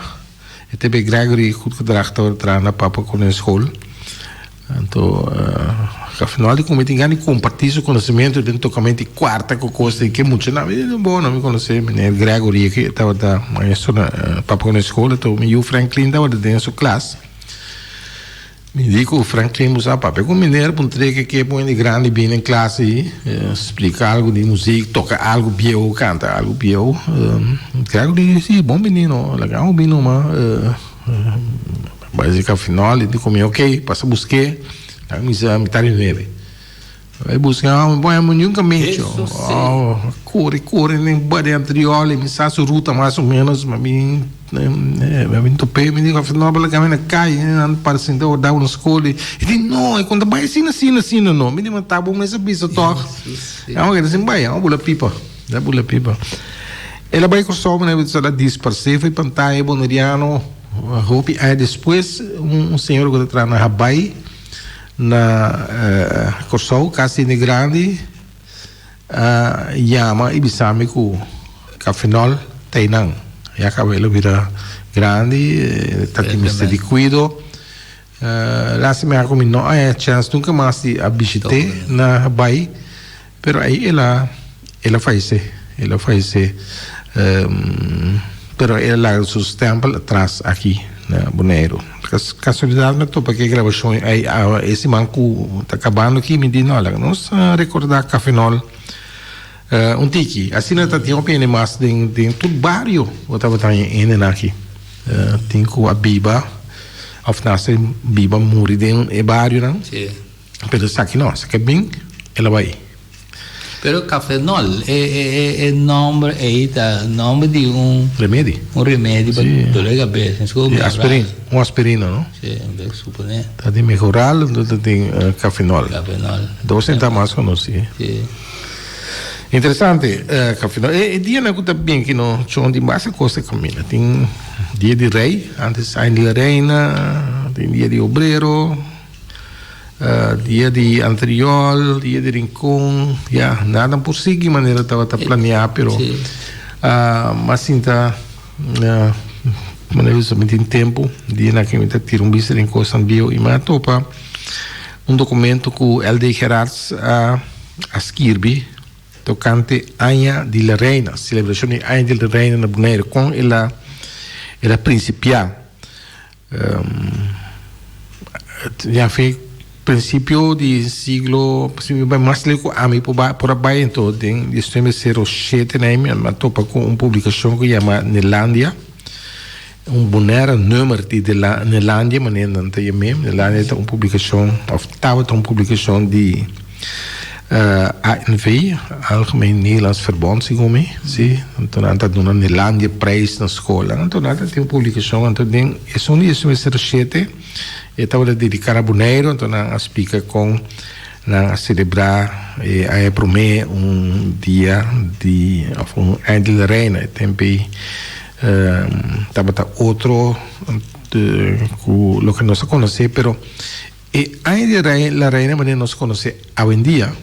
E TB Gregory goed gedrag tabata traha na Papa Konen School. Anto Cafenol di kuma tin gana di kompartí su konosementu den tokamento di kuarta ku kos den ke mucha nan. Mi di bo no mi konosé meneer Gregory aki e tabata maestro na Papa Konen School anto mi yu Franklin tabata den su klas. Mi di ku Franklin bo sa papia ku meneer pun treke ke pun hende grandi bini den klas ei splika algu di muzik toka algu bieu kanta algu bieu. Gregory di si bon bini no laga bo bini numa. Bai si Cafenol i di ku mi ok pasa busk'é a kuminsá mitar di nuebe bai buska mi bon mi nunka mecho oh kore kore den bai den anterior mi sa su ruta mas o menos ma mi mi bin top'é mi di Cafenol bo laga mi na kaya nan para sinta wardá bo na skol i di no e konta bai asina asina asina no mi di ma ta bo mes a bisa tòg amo keda sin bai amo bula pipa. El a bula pipa. El a bai Kòrsou manera bo ta sa disparsé for e pantaya boneriano. Hopi aña despues un señora ku ta traha na Habai na Kòrsou kasi hende grandi a yama i bisa mi ku Cafenol ta einan. Ya kaba el a bira grandi ta tin mester di kuido. Lástima ku mi no a haña chèns nunka mas di a bishit'é na Habai. Pero ahí el a el a fayesé, el a fayesé pero el a laga su stempel atras aki na Boneiru. Casualidad mi a topa ke grabashon ei awe e siman ku ta kabando aki mi di no laga nos rekorda Cafenol un tiki. Asina ta tin hopi hende mas den den tur bario bo tabata haña hendenan aki tin ku a biba of nase biba muri den e barionan. Pero esaki no, esaki a bin, el a bai. Pero Cafenol, e e e nomber ei ta nomber di un. Remedi. Un remedi pa dolor di cabes. Si, aspirin, un aspirina, no? Si, mi ta supone. Ta di Mejoral, enton ta tin Cafenol. Cafenol. Dos ta mas conoci. Si. Interesante, Cafenol. E dianan cu ta bin aki no, chon tin basta cos ta caminda. Tin dia di rey, antes aña di la reina, tin dia di obrero. Dia di Antriol, dia di Rincon, ya, nada por sigui manera tabata planeá, pero mas sinta manera bisa mi tin tempu, dianan aki mi ta tira un bista den kosnan bieu i mi a topa un dokumento ku LD Gerards a skirbi tokante Aña di la Reina, selebrashon di Aña di la Reina na Boneiru, kon el a el a prinsipiá. Ya fe principio di siglo mas leu cu ami por a bay anto den 1907 na mi a topa cu un publicacion cu yama Nelandia un Bonaire nummer di Nelandia manera nan ta yam'e Nelandia ta un publicacion of tabata un publicacion di ANV, Algemeen Nederlands Verbond, segun mi, si. Anto nan ta duna Nelandia prijs na skol. Anto nan ta tin un publikashon, anto den esun di esun mester shete e tabata dediká na Boneiru, anto nan a splika kon nan a selebrá e aña promé un dia di òf un aña di la reina. E tempu ei tabata otro ku loke nos a konosé, pero. E aña di rei la reina manera nos konosé awendia,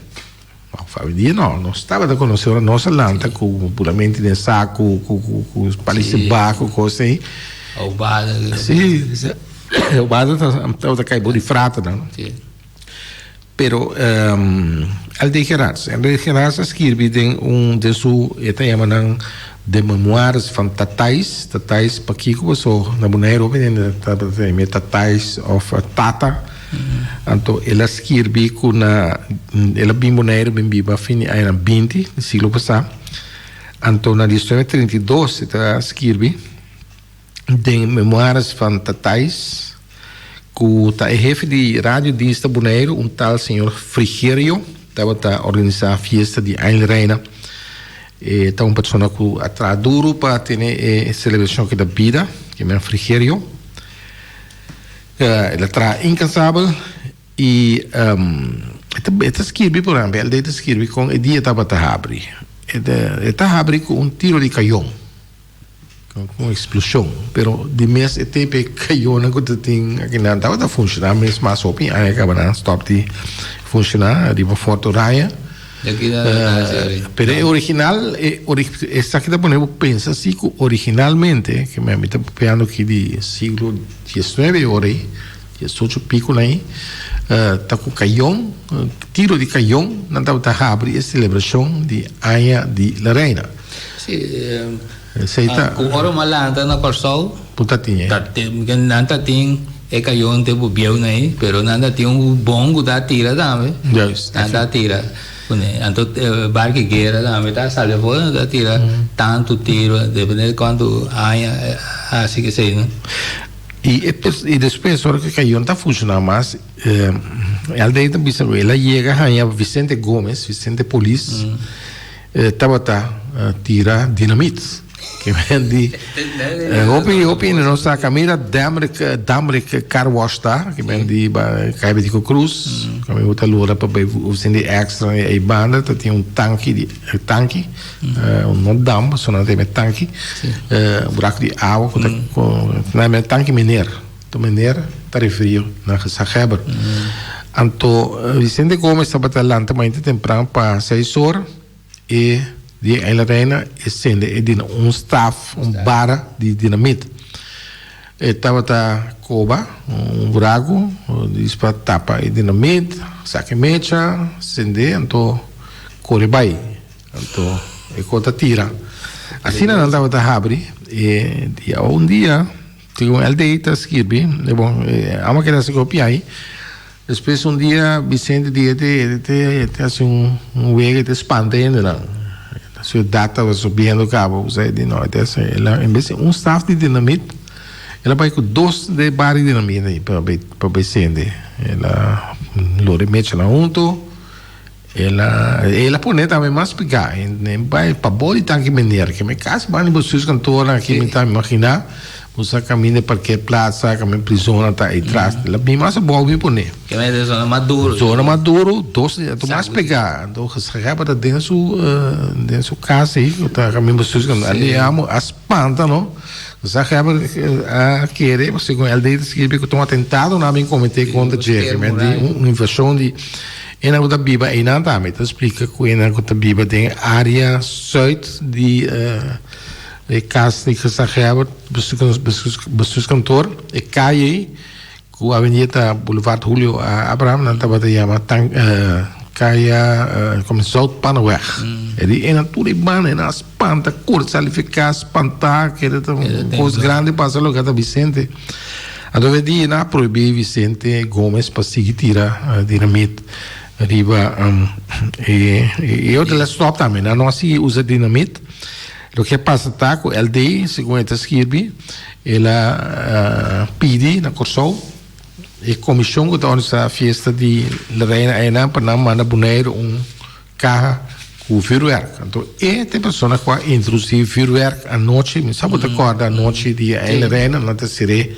òf awendia no, nos tabata konosé ora nos a lanta ku puramente den saku, ku ku ku palisiba, ku kos ei. Aubada. Sí, aubada tabata kai bou di fraternan. Sí. Pero LD Gerards, LD Gerards a skirbi den un den su e ta yama nan De Memoires van Tatais, Tatais pakiko paso na Boneiru hopi hende tabata yam'e Tatais of Tata, anto el a skirbi ku na el a bin Boneiru bin biba fin di añanan binti di siglo pasá, anto na diesnuebe 32 e ta skirbi. Den Memoires van Tatais, ku ta e hefe di Radiodienst ta Boneiru, un tal señor Frigerio, tabata organisá fiesta di Aña Reina. E ta un persona ku a traha duru pa tene e selebrashon aki na bida, ke men Frigerio. El a traha inkansabel i e ta skirbi, por ehèmpel, el ta skirbi kon e dia tabata habri. E ta habri ku un tiro di kayon. Un explosion, pero di mes e tempo e cayonan cu ta tin akinan tabata funciona mes mas hopi aña caba nan stop di funciona riba Fort Oranje. Pero e original, e esaki ta pone bo pensa si cu originalmente, ke mi ta papiando aki di siglo diesnuebe ora ei, diesocho pico na ei, ta cu cayon, tiro di cayon nan tabata habri e celebracion di aña di La Reina. Sí, Esei ta. Ku ora mi a lanta na Kòrsou. Bo ta tin e. Ta tin, nan ta tin e kayon te bo bieu na ei, pero nan ta tin un bon ku ta tira tambe. Juist. Nan ta tira kuné. Anto barki guera tambe ta sali afó, nan ta tira tantu tiro, depende di kuantu aña hasi esei no. I e i despues ora ku e kayon ta funshoná mas, Aldair ta bisa ku el a yega haña Vicente Gomez, Vicente Polis. E tabata tira dinamit. Ke men di hopi hopi hende no sa kaminda Damrik Damrik car wash ta ke men di ba kai Betico Cruz kaminda bo ta lora pa bai ofisina di extra ei banda ta tin un tanki di tanki no dam pasobra nan ta yama e tanki buraku di awa ku ta nan yama e tanki mener to mener ta referi na gezaghebber anto Vicente Gomez tabata lanta mainta tempran pa seis or e di e Isla Reina e sende e dina un staf un bara di dinamit e tabata koba un buraku dis pa tapa e dinamit saka e mecha sende anto kore bai anto e kos ta tira asina nan tabata habri e dia un dia. Segun LD ta skirbi, e bon, amo keda hasi kopi ai. Despues un dia Vicente di e te e te hasi un wega e te spanta e hendenan. Siudat tabata subiendo kaba kusai e di no e te hasi el a en bes di un staf di dinamit el a bai ku dos de bari dinamit ai pa bai pa bai sende. El a lora e mechanan hunto. El a el a pone tambe mas pigá e bai pabou di tanki meneer ke mi kasi banda di bestuurskantoornan aki mi ta imaginá bo sa kaminda e parkeerplaats kaminda prizonnan ta ei tras el a bin mas abou mi pone. Ke mester e zona mas duro. Zona mas duro dos anto mas pegá anto gezaghebber ta den su den su kas ei ku ta kaminda bestuurskantoor ali amo a spanta no gezaghebber a kere segun LD ta skirbi ku ta un atentado nan a bin kometé kontra dje un invashon di Enan ku ta biba einan tambe ta splika ku enan ku ta biba den área sùit di e kas di gezaghebber, bestuurskantoor, e kaya ei ku awendia ta Boulevard Julio Abraham, nan tabata yama kaya komo Zoutpannenweg. E di enan tur e banda enan a spanta, kore sali fi kas spantá, kere ta un kos grandi pasa loke ta Vicente. Anto e dia nan a prohibí Vicente Gomez pa sigui tira dinamit riba e e otro la stop tambe. Nan no a sigui usa dinamit. Loke a pasa ta ku LD, segun e ta skirbi, el a pidi na Kòrsou e komishon ku ta organisá fiesta di La Reina einan pa nan manda Boneiru un Kaha ku vuurwerk. Anto e ta e persona ku a introdusí vuurwerk anochi. Mi sa bo ta kòrda anochi di Eile Reina nan ta ser'é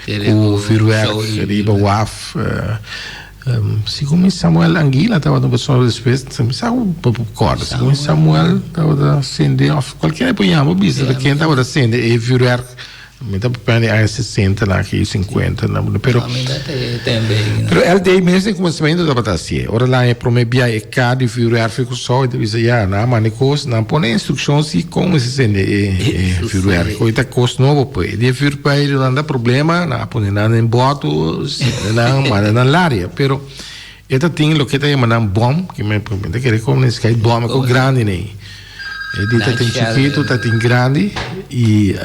ku vuurwerk riba waf. Segun mi Samuel Anguila tabata un persona despues, mi sa ku bo por kòrda. Segun mi Samuel tabata sende òf kualkier por yama bisa ta ken tabata sende e vuurwerk. Mi ta papia di aña sesenta nan aki sinkuenta nan pero pero LD mes den kuminsamentu tabata hasié. Ora nan e promé bia e kar di vuurwerk fi Kòrsou e ta bisa ya nan a manda e kos nan pone instrukshon si kon mester sende e e vuurwerk. Hoy ta kos nobo pues. E dia vuurpijl nan ta problema nan a pone nan den bòto sende nan manda nan laria pero E ta tin loke ta yama nan bom, ki mi ta kere como nan sky bom ku grandi nei. E di ta tin chikitu, ta tin grandi i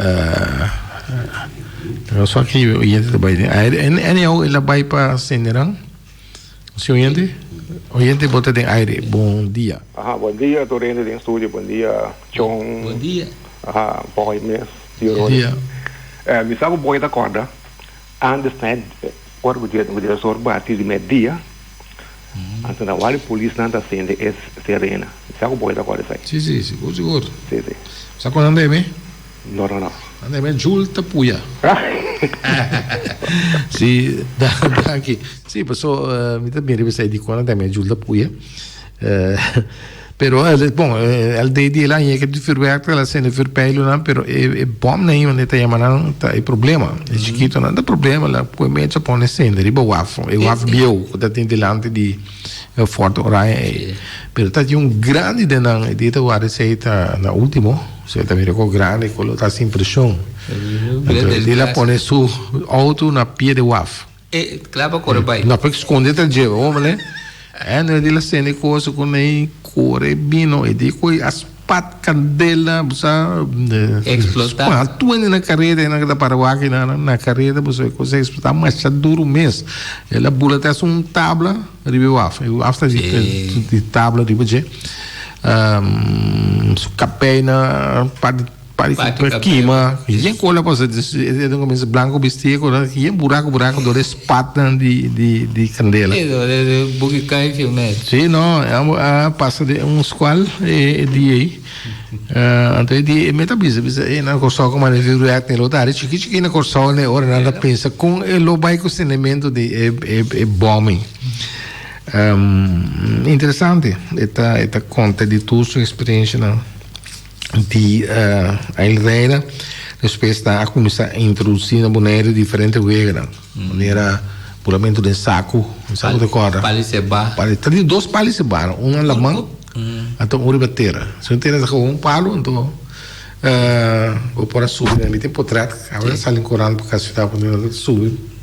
no sa ki oyente ta bai den aire. Anyhow el a bai pa sende nan. Si oyente? Oyente bo ta den aire. Bon dia. Aha, bon dia tur hende den studio, bon dia Chon. Bon dia. Aha, Boy mes, Tio Rory. Bon dia. Mi sa ku Boy ta kòrda Antes na e ora ku director bati di media, anto na wak di polisnan ta sende e serena. Mi sa ku bo ta kòrda esei. Si, si, sigur, sigur. Si, si. Sa ku nan debe? No, no, no. Nan debe Jul ta puya. Si, danki. Si, paso mi ta mira esei dikon nan debe Jul ta puya. Pero bon, el de di el aña ke di vuurwerk el a sende vuurpijlennan, pero e bomnan ei manera ta yama nan ta e problema. E chikitonan ta problema, la pue mecha pone sende riba waf, e waf bieu ku ta tin dilanti di Fort Oranje ei. Pero ta tin un grandi den nan, e dia ta wak esei ta na ultimo, se ta mira ku grandi ku lo ta hasi impreshon. Anto e dia el a pone su auto na pia di waf. E kla pa kore bai. No por skonde ta djeba hombre. En e di la sende cosa ku nei kore bino e di ku a spat kandela bo sa Eksplotá. Spat tur hende na kareda e nan ta para wak na na kareda bo sa e cosa eksplotá masha duru mes. El a bula te hasta un tabla riba e waf. E waf ta di di tabla riba dje. Su kapei na parti Pari Pati kima, yen kola pasa, e ta kuminsa blanco bisti ku yen buraku buraku dor e spatnan di di di kandela. Sí, dor e buki kaiki mes. Sí, no, a pasa den un skual e dia ei. Anto e dia ei mi ta bisa bisa e na Kòrsou ku manda vuurwerk ne lo ta ari chiki chiki na Kòrsou ne ora nan ta pensa kon e lo bai ku sendementu di e e bombing. Interesante e ta e ta konta di tur su eksperenshanan. Di El Reina despues nan a kuminsá introdusí na Boneiru diferente weganan, manera bulamentu den saku, mi sa ku ta kòrda. Pali sebá. Pali, ta tin dos pali sebá, no? Un na laman, anto un riba tera. Si un tera ta komo un palu, anto bo por a subi, mi tin potrèt, awe a sali un korant pa kasiudat, bo ta subi.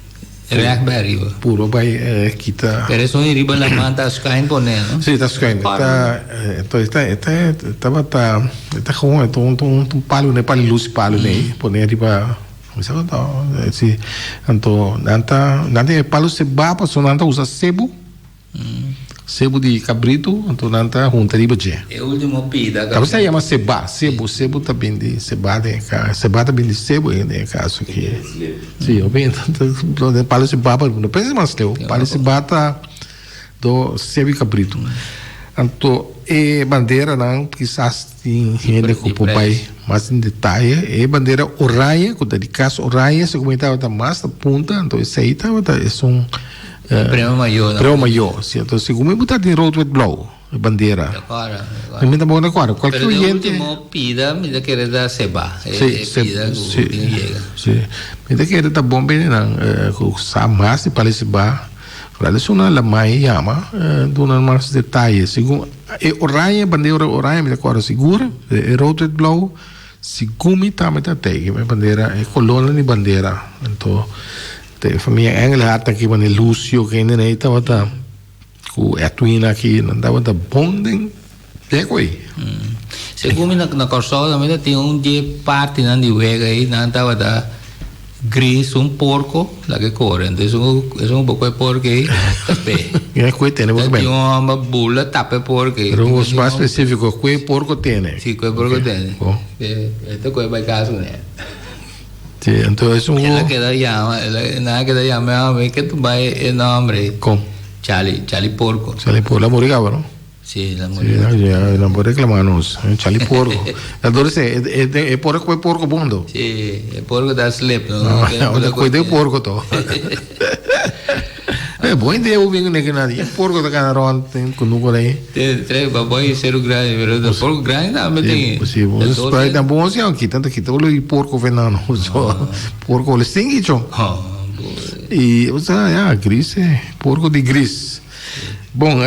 Recht bai ariba. Puro bai kita. Pero esun di riba laman ta schuin pone, no? Sí, ta schuin. Ta, entonces ta, ta, tabata, ta gewoon, ta un, un, un palu, ne palu luz palu nei, pone riba, mi sa ta, sí. Anto, nan ta, nan tin e palu seba, paso nan ta usa sebu. Sebu di kabritu, anto nan ta hunta riba dje. E ultimo pida. Tabata sa yama seba, sebu, sebu ta bin di seba den e ka, seba ta bin di sebu den e kaso aki. Si, hopi hende ta palo seba, pero no pensa mas leu. Palo seba ta do sebu di kabritu. Anto e banderanan kisas tin hende ku por bai mas den detaye. E bandera oranje ku ta di kas oranje segun mi tabata mas na punta anto esei tabata esun Premio mayor. Premio mayor si anto segun mi bo ta tin rood wit blauw e bandera. Mi ta bon di acuerdo. Cualkier Pero de oyente. ultimo pida mi ta kere ta seba. E Si, e pida ku si, tin yega. si. Mi ta kere ta bon bini nan ku sa mas di Pali Seba. Vooral esun nan lamai yama duna mas detaye. Segun e oranje, bandera oranje mi ta kòrda sigur, e rood wit blauw segun mi tambe ta tei e bandera, e kolornan di bandera. Anto e famia Engelhardt aki manera Lucio kende nei tabata ku Edwin aki nan tabata bon den deko ei. Segun mi na Kòrsou tambe ta tin un dje partinan di wega ei nan tabata gris un porko laga e kore enton esun esun bo koe porko ei tap'é. Mira koe tene bo Ta tin un hòmber bula tapa e porko ei. Pero bo mas spesífiko koe porko tene. Si koe porko tene. E ta koe bai kas kuné. Si enton esun El a keda yama el a nan a keda yama e hòmber ke tu bai e nòmber ei. Kon? Chali Chali porko. Chali porko el a muri kaba no? Sí, la muri. Sí, ya, no por reclamar nos. Chali porco. Entonces, e, e porco e porco bondo. Sí, e porco da slip. No, no, no, cuida e porco to. Eh, buen idea, u bien que nadie. Porco ta cana rond con nuco ahí. Te tre pa boy ser grande, pero de porco grande tambe tin. Sí, sí, pero tampoco se han quitado, quitado lo porco venano. Porco le stingi cho. Y, o sea, ya, gris, porco di gris. Bon,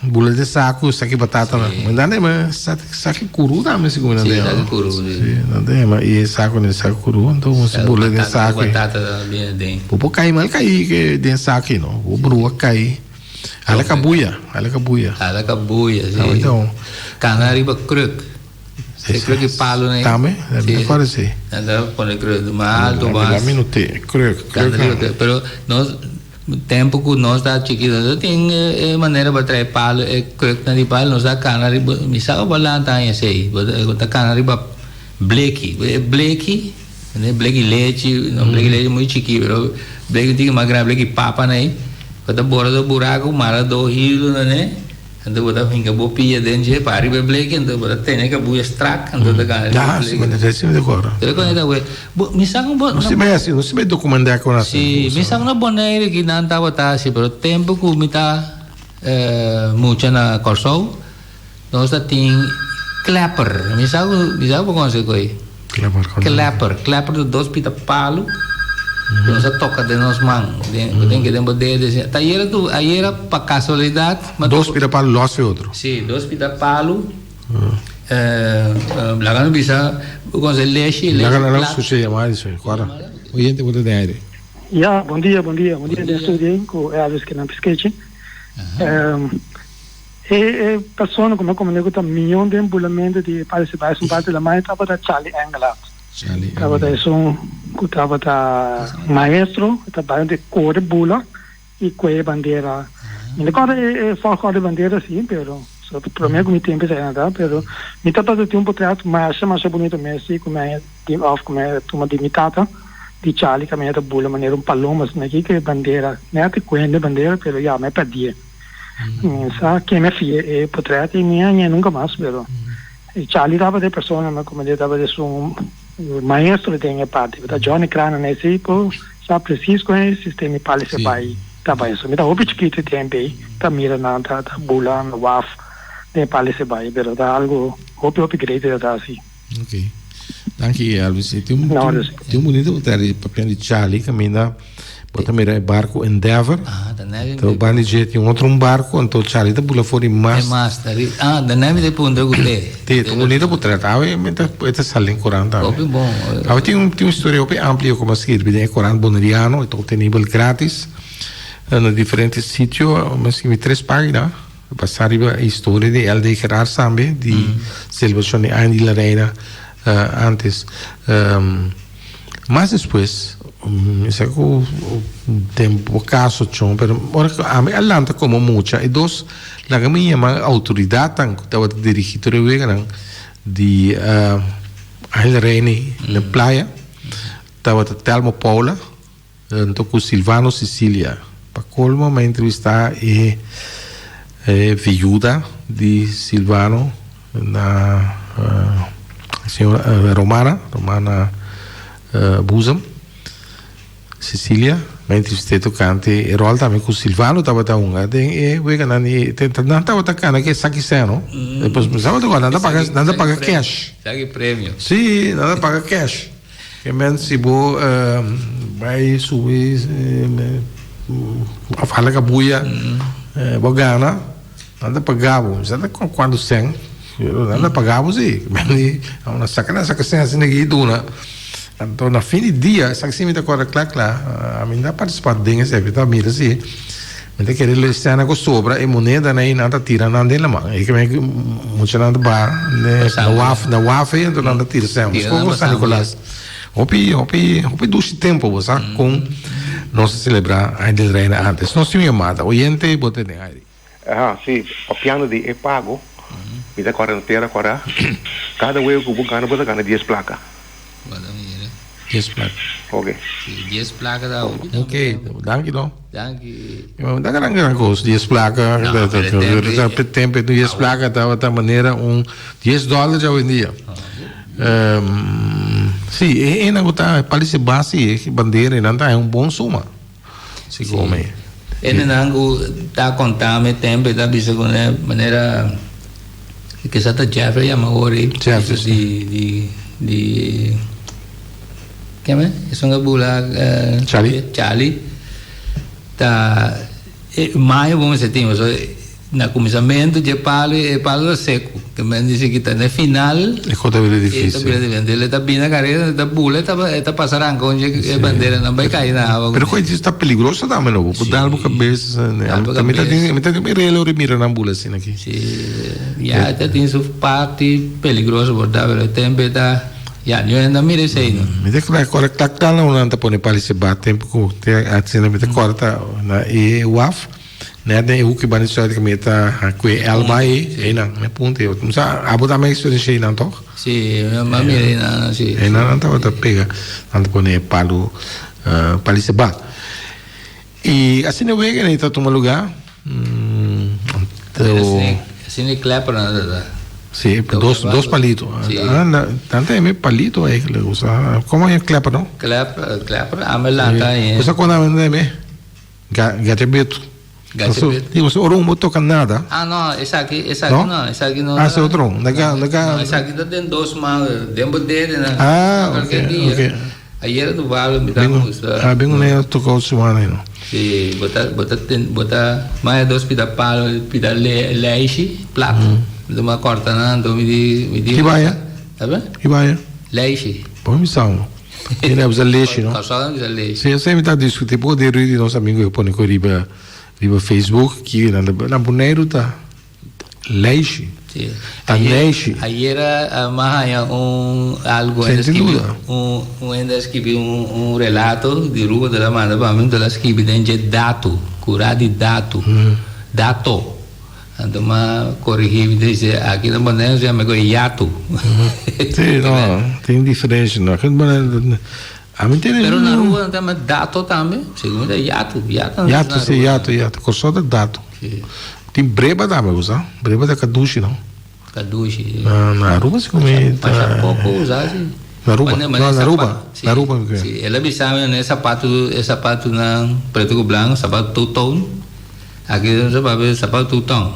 bula den saku, saki batata nan. Mi nan dema saki kuru tambe si ku mi nan Sí, dema. saki kuru, sí. Sí, nan dema i e saku den saki kuru, anto un si bula den Batata saku. batata tambe aden. Bo por kai mal kai ke den saki no, bo brua kai. Hala kabuya, hala kabuya. Hala kabuya, sí. Awor então. Kana riba kruk. E kruk di palu nei. Tambe, mi ta kòrda esei. Nan ta pone kruk mas alto mas. La mi no te, kruk, kruk. Kana riba kruk, pero nos. Tempu ku nos ta chikitu nos tin e manera pa trae palu e kruknan di palu nos ta kana riba mi sa bo a lanta aña esei bo ta kana riba bleki e bleki e bleki lechi no bleki lechi muy chiki pero bleki un tiki mas grandi bleki papa nan ei bo ta bora do buraku mara do hilu nan ei. Anto bo ta hinka bo pia den dje pa riba e bleki, anto bo ta tene kabuya strak, anto ta gana riba e Ya, bleki. si mi ta si mi ta kòrda. Pero kon e ta wea, bo, mi sa ku bo. No si bai hasi, no si bai dokumenta kon hasi. Si, mi sa ku na Bonaire ki nan tabata hasi, pero tempu ku mi ta mucha na Kòrsou, nos ta tin klepper. Mi sa ku, mi sa ku bo konosé ku ei. Klepper, kon. Klepper, klepper ta dos pita palu ku nos a toka den nos man. Den, bo tin ke den bo dedo asina. Ta ayera tu, ayera pa kasualidat. Dos pita palu lòs di otro. Sí, dos pita palu. Laga nos bisa, bo konosé leshi, leshi Laga laga plat. skucha yamada di su, kòrda. Oyente bo ta den aire. Ya, bon dia, bon dia. Bon dia den studio ku Elvis ke nan piskechi. E e persona ku mi a komprendé ku ta mion den bulamentu di e parse bai esun parti di Alemania tabata Charlie Engelhardt. Charlie Tabata esun ku tabata maestro, e ta bai di kore bula i kue e bandera. Mi no kòrda e e volgorde di bandera si, pero so promé ku mi tempu esei nan ta, pero mi tabata tin un potret masha masha bunito mes si ku mi a di òf ku mi a tuma di mi tata di Charlie kaminda ta bula manera un paloma asina aki ku e bandera, nèt e kuende bandera pero ya mi a pèrdie. Mi sa ken a fia e potret y mi a haña nunca mas, pero Charlie tabata e persona mi como di tabata esun maestro den e parti. Ta Johnny Cranen ey si por sa precies con e sistema y pali se bay ta bay. So mi ta hopi chikito e tempo ey ta mira nan ta bula na waf den e pali se bay, pero ta algo hopi hopi great e ta haci. Ok. Danki Elvis. E tin un, tin un bunito hotel di papia di Charlie caminda bo ta mira e barco Endeavour. Ah, ta neve. To bandi dje tin otro un barco anto Charlie ta bula for di mas. E mas ta ri. Ah, ta neve de punta ku te. Te, ta bunito portret. Awe mi ta e ta sali den corant awe. Hopi bon. Awe tin un tin un historia hopi amplio ku mi a skirbi den e corant boneriano e ta obtenibel gratis na diferente sitio. Mi a skirbi tres pagina. Basá riba e historia di LD. Gerards tambe, di selebrashon di Aña di la Reina antes. Mas despues, mi sa ku den bo kaso chon, pero ora ku ami a lanta komo mucha, e dos laga mi yama outoridatnan ku tabata dirigí tur e weganan di Aña di la Reina na playa, tabata Telmo Paula. Anto ku Silvano Sicilia. Pa kolmo mi a entrevistá e E viuda di Silvano na señora Romana, Romana Boezem, Cecilia, mi a entrevist'é tocante e rol tambe cu Silvano tabata hunga den e weganan di, nan tabata cana cu e saki seno, despues mi tabata cu nan ta paga, nan ta paga cash. Saki premio. Si, nan ta paga cash. Ke men si bo bai subi of hala kabuya bo gana nan ta paga bo mi sa ta kuantu sèn pero nan ta paga bo si nan saka nan saka sèn asina ki duna anto na fin di dia esaki si mi ta kòrda kla kla ami no ta partisipa den esei mi ta mira si Mi ta kere lo esena ku sobra e monedanan ei nan ta tira nan den laman. E ke muchanan ta baha na waf na waf ei anto nan ta tira sèn. Meskos ku San Nicolas. Hopi hopi hopi dushi tempu bo sa kon nos a selebrá Aña del Reina antes. Nos tin un yamada. Oyente bo ta den aire. Aha, si, papiando di e pago, mi ta kòrda na tera kòrda, kada wega ku bo gana bo ta gana dies plaka. Dies plaka. Ok. Si, dies plaka ta hopi tambe. Ok, danki no. Danki. No ta gran gran kos, dies plaka. No, pero e tempo e tempo e dies plaka tabata manera un dies dòler dja oyendia. Si, e hende ku ta palisi basi e bandera nan ta haña un bon suma. Si come. Hendenan ku ta konta mi tempo e ta bisa ku ne manera kisa ta Jeffrey yama awor ei. Jeffrey si. Di di di keme esun a bula Charlie. Charlie ta e mayo bo mester tin pasobra Na kuminsamentu dje palu e palu ta seku. Ke men disi ki ta na e final. E kos ta bira difisil. E ta bira difisil. Entonces e ta bini na karera, e ta bula, e ta pasa ranka un dje e banderanan bai kai na awa. Pero koe ta peligroso tambe no? Bo por dal bo kabes. Mi ta tin mi ta tin relo ri mira nan bula asina aki. Si, ya e ta tin su parti peligroso por ta, pero e tempu e ta, ya niun hende a mira esei no. Mi ta kòrda klak tal na nan ta pone pali seba tempu ku te asina mi ta kòrda ta na e waf. Net den e hoekje banda di zuid mi ta ku e L bai einan, e punta ei. Mi sa abo tambe a eksperensia einan tòg? Si, mi a mira einan, si. Einan nan tabata pega, nan ta pone e palu pali seba. I asina e wega ei ta tuma lugá. Anto. Asina e klepper nan ta ta. Si, dos dos palito. Nan ta yama e palito eigenlijk, usa. Komo e klepper no? Klepper, klepper, ame lanta. Usa kon nan ta yama e? Gacha betu. Gacha betu. Digo, si ora un bo toca nada. Ah, no, esaki, esaki no, no? Esaki no. Ah, ese otro. Naga, naga. No, esaki ta den dos man, den bo dede na. Ah, ok, ok. Ayer tu balo mi ta gusta. Ah, ben un toca otro semana no. Si, bo ta, bo ta, bo ta, maya dos pida palo, pida le, leishi, plat. Mm. Mi corta nan, mi di, mi di. Ki baya? Sabe? Ki baya? Leishi. Bo mi sa. Mira bisa leshi no. Kòrsou bisa leshi. Si esei mi ta diskutí poko den rui di nos amigu e pone ku riba riba Facebook ki nan ta na Boneiru ta leishi. Si. Ta neishi. Ayer a mi a haña un algu Sin tin duda. un un hende a skibi un un relato di Ruba ta manda pa mi ta skibi den dje datu kura di datu dato. Anto m'a corrigi mi dice aki na Bonaire nos yama e yatu. Si no, tin diferencia no. Aki na Bonaire ami tene. Pero na Aruba nan ta yama dato tambe, segun mi ta yatu, yatu nan ta Yatu si, yatu, yatu. Kòrsou ta dato. Si. Tin breba tambe bo sa, breba ta kadushi no. Kadushi. Na Aruba segun mi ta. Masha poko usa si. Na Aruba, no na Aruba, na Aruba mi creo. Si, el a bisa mi e sapatu, e sapatunan preto ku blanco, sapatu two tone. Aki nos a papia sapato tutòn.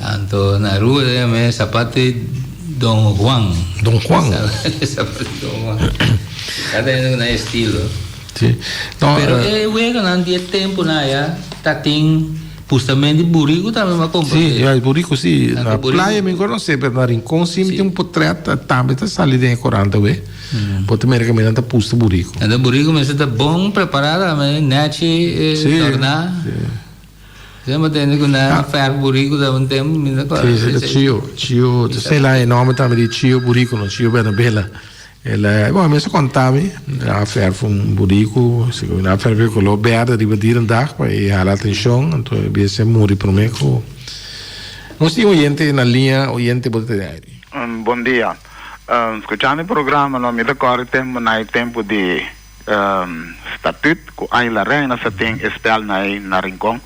Anto na Aruba ta yama e sapato di Don Juan. Don Juan. Sapato di Don Juan. Kada hende ku nan estilo. Si. No, Pero e weganan di e tempunan aya ta tin pustament di buriku tambe mi a komprende. Si, ya e buriku si. Na playa mi konosé pero na Rincon si mi tin un potret tambe ta sali den e korant awe. Bo ta mira kaminda ta pusta buriku. Enta buriku mester ta bon prepará tambe, nèchi torná. Si bo tende ku nan fèrf buriku ta un tempu, mi ta kòrda. Si, si, ta Chio. Chio, ta sei la e nòmber tambe di Chio Buriku, no Chio Bernabela. El a, bon, a mester konta mi, nan a fèrf un buriku, si nan a fèrf e koló bèrdè riba dierendag pa e hala atenshon, anto e bies a muri promé ku. Nos tin oyente na liña, oyente bo ta tene aire. Bon dia. Skuchando e programa no mi ta kòrda e tempu na e tempu di statut ku Aña La Reina sa tin e spèl na e na Rincon.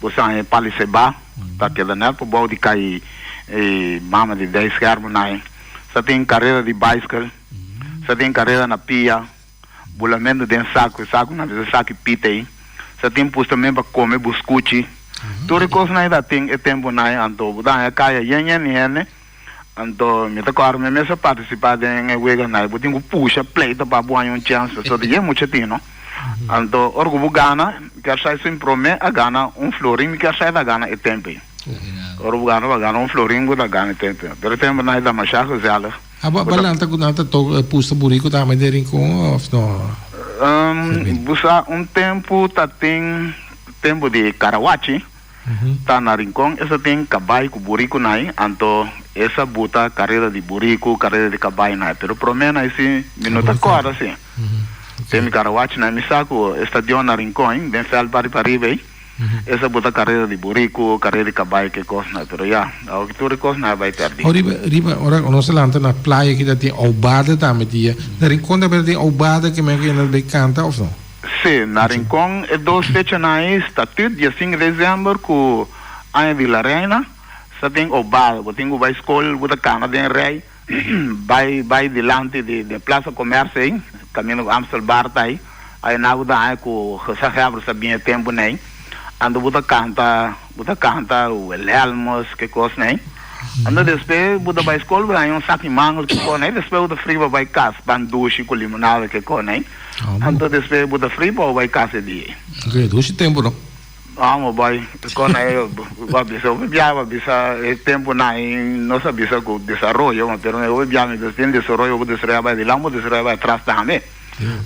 Bo sa e Palisebá. Ta keda net por bou di kai e mama di dei schermo nai. Sa tin kareda di baiskel, sa tin kareda na pia, bulamento den saku, e sakunan bisa saki pita ei. Sa tin pustamen pa kome buskuchi. Tur e kosnan ei ta tin e tempunan ei anto bo ta haña kaya yen yen di hende. Anto mi ta kòrda mi mes a partisipá den e weganan ei. Bo tin ku pusha pleita pa bo haña un chèns pasobra di yen mucha tin no. Anto ora ku bo gana, mi kier sa esun promé a gana un florin, mi kier sa e ta gana e tempu ei. Ora bo gana, bo a gana un florin bo ta gana e tempu ei. Pero e tempunan ei ta masha gezellig. Abo a lanta ku nan ta tok pusta buriku tambe den Rincon òf no? Bo sa un tempu ta tin tempu di karawachi. Ta na Rincon esa tin cabai cu buricu nai, anto esa buta careda di buricu, careda di cabai nai, pero prome nai si mi no ta corda si. Den mi carawachi nai mi sa cu e stadion na Rincon, den veld bari pariba ei, esa buta careda di buricu, careda di cabai ke cos nai, pero ya, awo ki tur e cos nai a bai perdi. Oh riba, riba, ora cu nos a lanta na playa kita tin aubada tambe dia, na Rincon tambe ta tin aubada ke men ku yenda ta bay canta of no? Sí, na Rincon e dos fechanan ei, Statut, dia sinku di desèmber, ku Aña di la Reina, sa tin obal. Bo tin ku bai skol, bo ta kana den rei, bai bai dilanti di den Plaza Comercio ei, kaminda ku Amstel Bar ta ei, ainá bo ta haña ku gezaghebber sa bin e tempunan ei. Anto bo ta kanta, bo ta kanta Wilhelmus, ke kosnan ei. Anto despues bo ta bai skol, bo ta haña un saki mangel, ke kosnan ei. Despues bo ta fri pa bai kas, pan dushi ku limonada, ke kosnan ei. Anto despues bo ta fri pa bo bai kas e dia. Ok, dushi tempu no. Amo bai, kon e bo a bisa hopi biaha bo a bisa e tempunan ei nos a bisa ku desaroyo, ma pero hopi biaha mi bisa tin desaroyo bo desaroya bai dilanti bo desaroya bai atras tambe.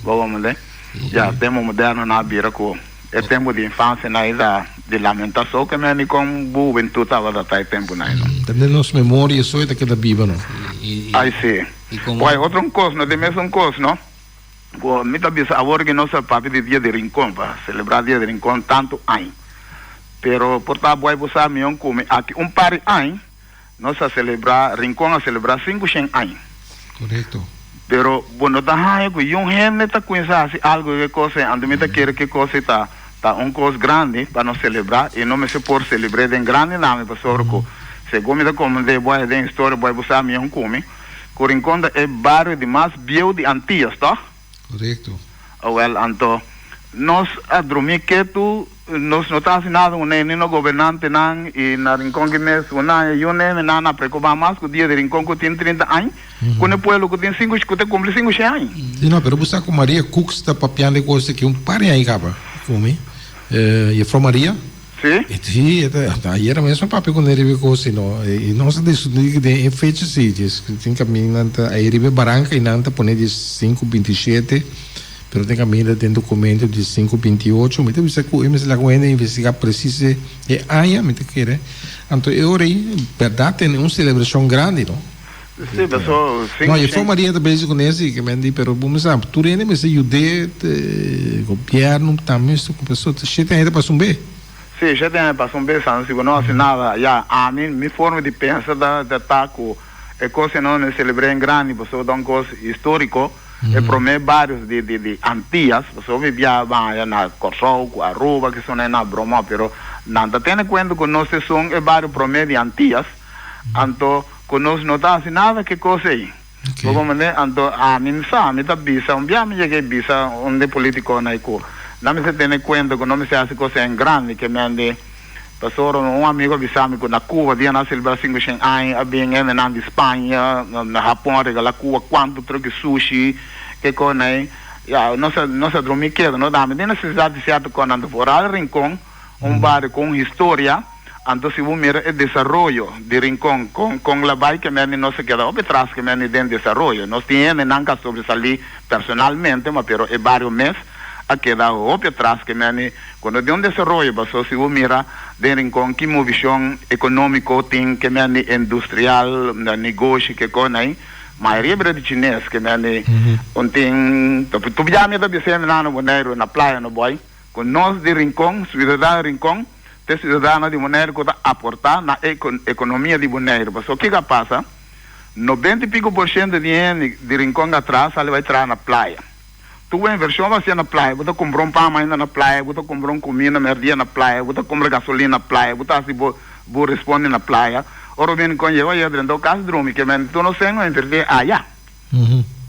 Bo comprende? Ya tempu moderno nan a bira ku e tempu di infansia nan ei ta di lamenta so ke men di kon bo hubentud tabata ta e tempunan ei no. Ta den nos memoria so e ta keda biba no. Ai si. Bo otro un kos no, den mesun kos no. Bo, mi ta bisa awor ki nos a papia di Dia di Rincon, pa celebra Dia di Rincon tantu añ. Pero por ta bo ay bo sa mion cu mi aki un par di añ nos a celebra, Rincon a celebra 500 añ. Correcto. Pero bo no ta haña cu yun hende ta cuminsa haci algo di e cos ey, anto mi ta kere cu e cos ey ta ta un cos grandi pa nos celebra y no mester por celebre den grandi nami pasobra cu segun mi ta comprende bo ay den historia bo ay bo sa mion cu mi. Ku Rincon ta e bario di mas bieu di Antillas, tòg? Korekto. Awèl, anto, nos a drumí ketu, nos no ta hasi nada ku ne, ni no gobernantenan, i na Rincon ki mes un aña i un neme nan a preokupá mas ku dia di Rincon ku tin 30 aña, ku ne pueblo ku tin sinku, ku ta kumpli 500 aña. Sí, no, pero bo sa ku Maria Cooks ta papiando e kos aki un par di aña kaba ku mi, Jefrou Maria. Sí? Sí, e ta, ayera mes mi papia ku ne riba e kos sino i nos a diskutí den e fecha sí, djes tin kaminda nan ta ei riba e baranka i nan ta pone di 5:27, pero tin kaminda den dokumento di 5:28. Mi ta bisa ku e mester laga un hende investigá presis e aña, mi ta kere. Anto e ora ei bèrdat tene un selebrashon grandi, no? Sí, paso No, Jefrouw Maria ta bezig ku nesi, ke men di, pero bo mester sa, tur hende mester yud'é, gobièrnu tambe mester ku paso shete aña ta pasa un be. Sí, shete aña pasa un be, san si bo no hasi nada, ya, ami, mi forma di pensa ta ta ku e kos ei no mester selebr'é en grandi, pasobra ta un kos históriko, e promé barios di di di Antias, pasobra mi biaha ban aya na Kòrsou ku Aruba, kisun ei na broma, pero nan ta tene kuenta ku nos esun e bario promé di Antias, anto. Ku nos no ta hasi nada ke kos ei. Bo comprende? Anto ami no sa, mi ta bisa, un bia mi yega e bisa un di politiconan ei ku nan mester tene kuenta ku no mester hasi kos en grandi ke mende. Pasobra un amigo a bisa mi ku na Cuba dia nan a celebra 500 aña a bin hendenan di Spaña, na Japon a regala Cuba kuantu truck di sushi ke kos ei. Ya, nos a nos a drumi kedo, no dami tin necesidad di cierto kosnan. Anto foral Rincon, un bario ku un historia. Anto si bo mira e desaroyo di Rincon con con la bay ke meni nos a keda hopi tras ke meni den desaroyo. Nos tin hendenan ka sobresalí personalmente ma pero e bario mes a keda hopi atras ke meni ku no tin un desaroyo paso si bo mira den Rincon ki movishon economico tin ke meni industrial negoshi ke con ay mayoria bira di chines ke meni un tin tur bia mi ta bisa hendenan na Boneiru na playa no boy ku nos di Rincon ciudadano di Rincon Ta e siudadano di Boneiru ku ta aportá na e ekonomia di Boneiru. Pasobra kiko a pasa? Nobenta i piko por shento di hende di Rincon atras sali bai traha na playa. Tur bo invershon bo hasié na playa. Bo ta kumpra un pan mainta na playa, bo ta kumpra un kuminda merdia na playa, bo ta kumpra gasolina na playa, bo ta hasi bo. bo responde na playa, ora bo bini kon yega yega drenta bo kas drumi ke men tur nos sen a inverti aya.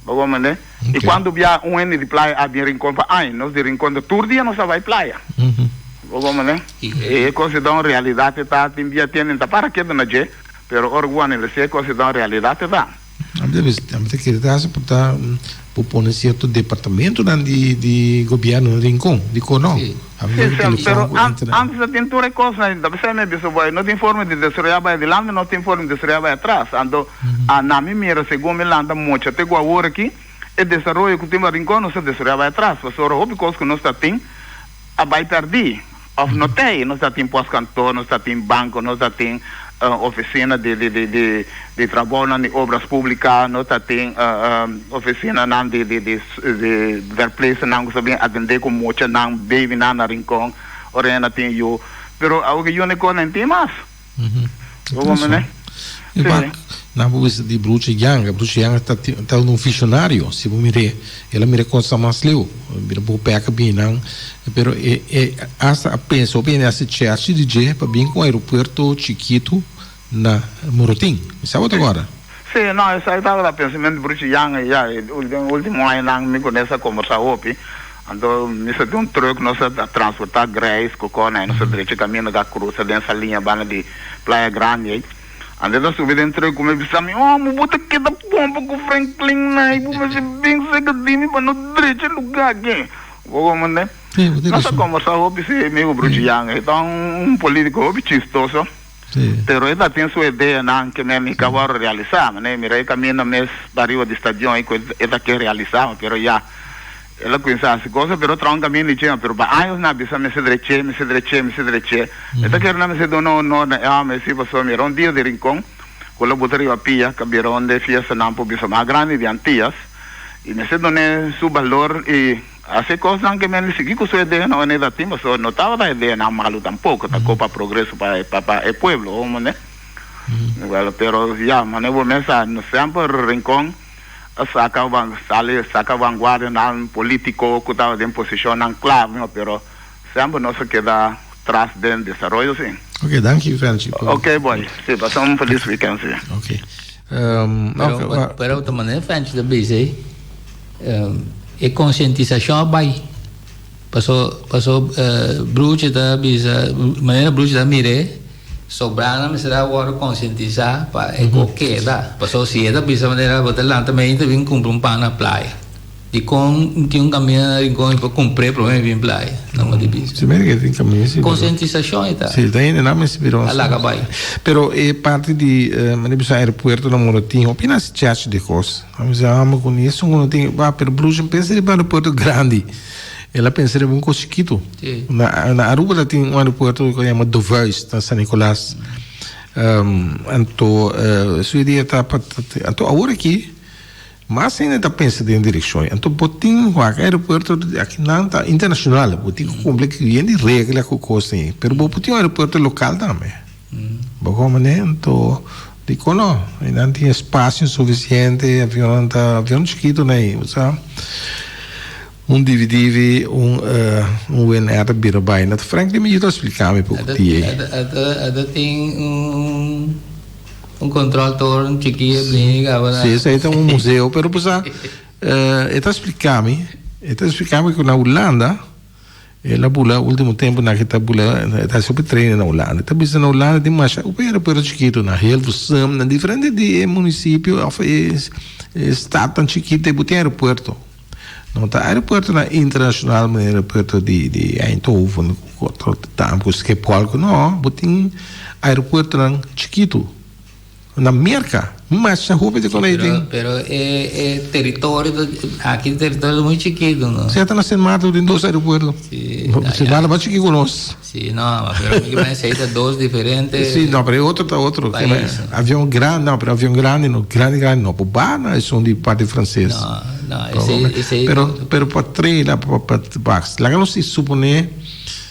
Bo comprende? I cuanto bia un hende di playa a bin Rincon pa aña, nos di Rincon ta tur dia nos a bai playa. Bo comprende? E cos ta un realidad e ta, tin bia tienden ta para kedo na dje, pero ora cu bo analis'é e cos ta un realidad e ta. Ami ta bisa, ami ta kere ta hasi por ta por pone cierto departamentonan di di gobierno na Rincon, dicon no? Sí, sí, pero antes ta tin tur e cosnan, ta bisa mi a bisa bo, no tin forma di desaroyá bai adelante, no tin forma di desaroyá bai atras, anto A Na mi mira, segun mi lanta mocha te ku awor aki, e desaroyo ku tin pa Rincon nos ta desaroyá bai atras, pasobra hopi kos ku nos ta tin a bai pèrdí òf no t'ei. Nos ta tin pòstkantor, nos ta tin banko, nos ta tin ofisina di di di di di trabounan di obras públika, nos ta tin ofisinanan di di di di verpleegsternan ku sa bin atendé ku mochanan, babynan na Rincon ora nan tin yu. Pero awor ku yu no tin mas. Bo comprende? E wak, nan bo bisa di Bruce Yanga. Bruce Yanga ta ta un visionario, si bo mir'é. El a mira cosnan mas leu. Mira bo peka bin nan. Pero e e hasta a pensa hopi hende a hasi cherchi di dje pa bin cu un aeropuerto chikitu na Morotin. Mi sa bo ta acorda? Sí, no, esaki tabata pensamentu di Bruce Yanga i ya, e ultimo añanan mi ku nes a kombersá hopi. Anto mi sa tin un truck nos a transportá grijs ku kòne nos a drecha kaminda ku a krusa den Saliña banda di Playa Grandi ei. Anto e ta subi den truck ku mi bisa mi, Oh, bo ta keda pompa ku Franklin na ei, bo mester bin seka di mi pa no drecha e lugá aki. Bo komprendé? Nos a kombersá hopi sí, mi ku Bruce Yanga. E ta un polítiko hopi chistoso. Pero e ta tin su ideanan ke men mi ka wòrdu realisá. Manera mira e kaminda mes pariba di stadion ei ku e ta ke realisá, pero ya el a kuminsá hasi kosa, pero traha un kaminda di dje. Pero pa años nan a bisa mester drech'é, mester drech'é, mester drech'é. Mi ta kere nan mester duna honor na e hòmber si pasobra mira un dia di Rincon ku lo buta riba pia ka bira un di e fiestanan por bisa mas grandi di Antias i mester dun'é su balor i. Hasi kosnan ke men sigui ku su ideanan ora e ta tin, pasobra no tabata ideanan malu tampoko, ta kopa progreso pa e pa e pueblo, hoor mane. Well, pero ya, mane bo mes sa, no semper Rincon a saka van sali saka vanguardianan politiko ku tabata den posishonnan klave, no, pero semper nos a keda tras den desaroyo si. Ok, danki Frenchie. Ok boy, si, pasa un felis weekend si. Ok. Pero, pero ta manera Frenchie ta bisa ei. E konsientisashon a bai. Paso paso Bruce ta bisa manera Bruce ta mir'é sobranan mester a wòrdu konsientisá pa e ko keda. Paso si e ta bisa manera bo ta lanta meinta bin kumpra un pan na playa. Dikon tin un kaminda na Rincon i por kumpr'é promé bin playa? Nan bo di bisa. Si mira ke tin kaminda si. Konsientisashon e ta. Si ta hende nan mester bira. A laga bai. Pero e parti di manera bisa aeropuerto na Morotin hopi nan hasi chèchi di kos. A mi sa amo ku ni esun ku no tin ba pero Bruce no pensa riba aeropuerto grandi el a pensa riba un kos chikitu na na Aruba ta tin un aeropuerto ku yama Dovuis na San Nicolas anto su idea ta pa anto awor aki mas hende ta pensa den direkshon anto bo tin wak aeropuerto aki nan ta internashonal bo tin ku kumpli ku yen di regla ku kos ei pero bo por tin un aeropuerto lokal tambe. Bo komo ne? Anto dikon no? Einan tin espasio sufisiente, avionnan ta avion chikitu na ei, bo sa. Un divi divi, un un WNR ta bira bai. Na Franklin mi yuda splika mi poko di ei. Ata tin un un control toren chiki e bini kaba na. Si, esei ta un museo, pero bo sa e ta splika mi, e ta splika mi ku na Hulanda. El a bula ultimo tempo na ke ta bula e ta hasi hopi training na Hulanda. E ta bisa na Hulanda tin masha hopi aeropuerto chikitu na Hilversum na diferente di e munisipio of e stadnan chikitu bo tin aeropuerto. No ta aeropuertonan internashonal manera aeropuerto di di Eindhoven ku Rotterdam ku Schiphol ku no bo tin aeropuertonan chikitu. Na Merka, masha hopi di kon ei tin. Pero e e teritorio ta aki e teritorio ta muy chikitu no. Si ata na Sint Maarten tin dos aeropuerto. Si. Sint Maarten mas chiki ku nos. Si no, pero mi ke pensa ei ta dos diferente. Si no, pero e otro ta otro. Pais. Avion grandi, no, pero avion grandi no, grandi grandi no por ba na esun di parti franses. No, no, esei esei. Pero pero pa trailer pa pa pa laga nos supone.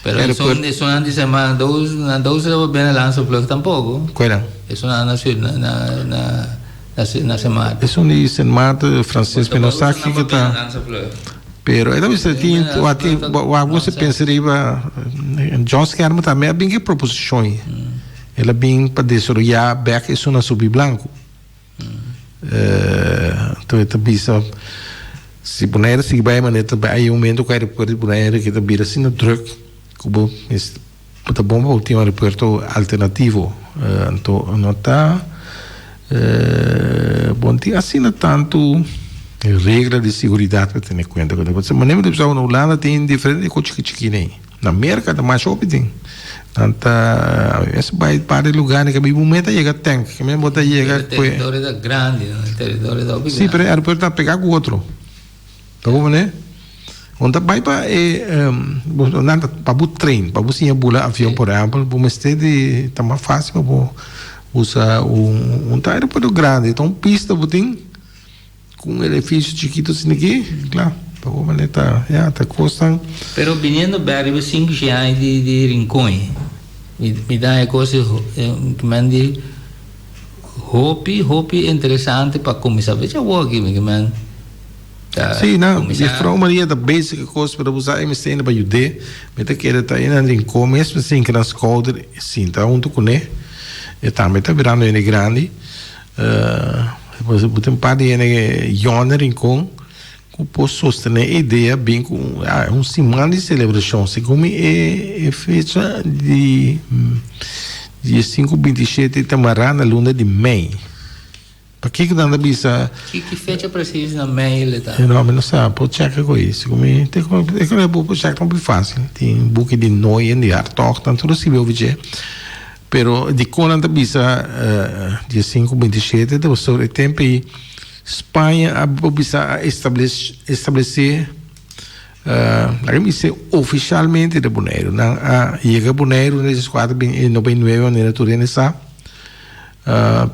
Pero esun esun di Sint Maarten dos na dos lo por bini lansa vlug tampoco. Kuenan? Esun na na na na na Sint Maarten. Esun di Sint Maarten Frances mi no sa kiko ta. Pero e ta bisa tin wak tin wak bo si pensa riba John Schermer tambe a bin ku e proposishon ei. El a bin pa desaroyá bèk esun na Subi Blanku. Anto e ta bisa si Bonaire sigui bai e manera ta bai hay un momento ku aeropuerto di Bonaire ke ta bira asina drùk ku bo mester ta bon pa bo tin un aeropuerto alternativo. Anto no ta bon tin asina tantu regla di siguridat pa tene kuenta ku esei. Manera mi ta bisa na Hulanda tin diferente kos chiki chiki nei. Na Merka ta masha hopi tin. Nan ta a mes bai par di lugar ni kabi bo meta yega tank. Ke men bo ta yega E teritorio ta grandi, no? E teritorio ta hopi Sí, pero e aeropuerto ta pega ku otro. Ta como ne? Bo ta bai pa e bo nan ta pa bo train, pa bo siña bula avion por ehempel, bo mester di ta mas facil pa bo usa un un ta aeropuerto grandi, ta un pista bo tin. Ku un edifisio chikitu asina aki, kla, pa bo manera ta, ya, ta kosnan. Pero biniendo bek riba e sinku shi aña di di Rincon, mi mi ta haña kos ki men di hopi hopi interesante pa kuminsá bechi awor aki mi ki men ta Sí, na, kuminsá. Juffrouw Maria ta bezig ku kos, pero bo sa e mester ainda pa yud'é. Mi ta kere ta ina Rincon mes, mi sinka na skouder sinta huntu kuné. E tambe ta birando hende grandi. Bo tin un par di hende yòn na Rincon ku por sostené e idea bin ku un siman di selebrashon. Segun mi e fecha di diesinku bintishete ta mará na luna di mei. Pakiko nan ta bisa? Ki fecha presis na mei el ta? No, mi no sa. Por chèk ku ei. Segun mi te ku bo por chèk ta hopi fásil. Tin buki di Nooyen, di Hartog, nan tur a skibi over dje. Pero dikon nan ta bisa diesinku bintishete ta pasobra e tempu ei Spaña a bisa a establesé laga mi bisa ofishalmente den Boneiru. Nan a yega Boneiru na dieskuater nobenta i nuebe manera tur hende sa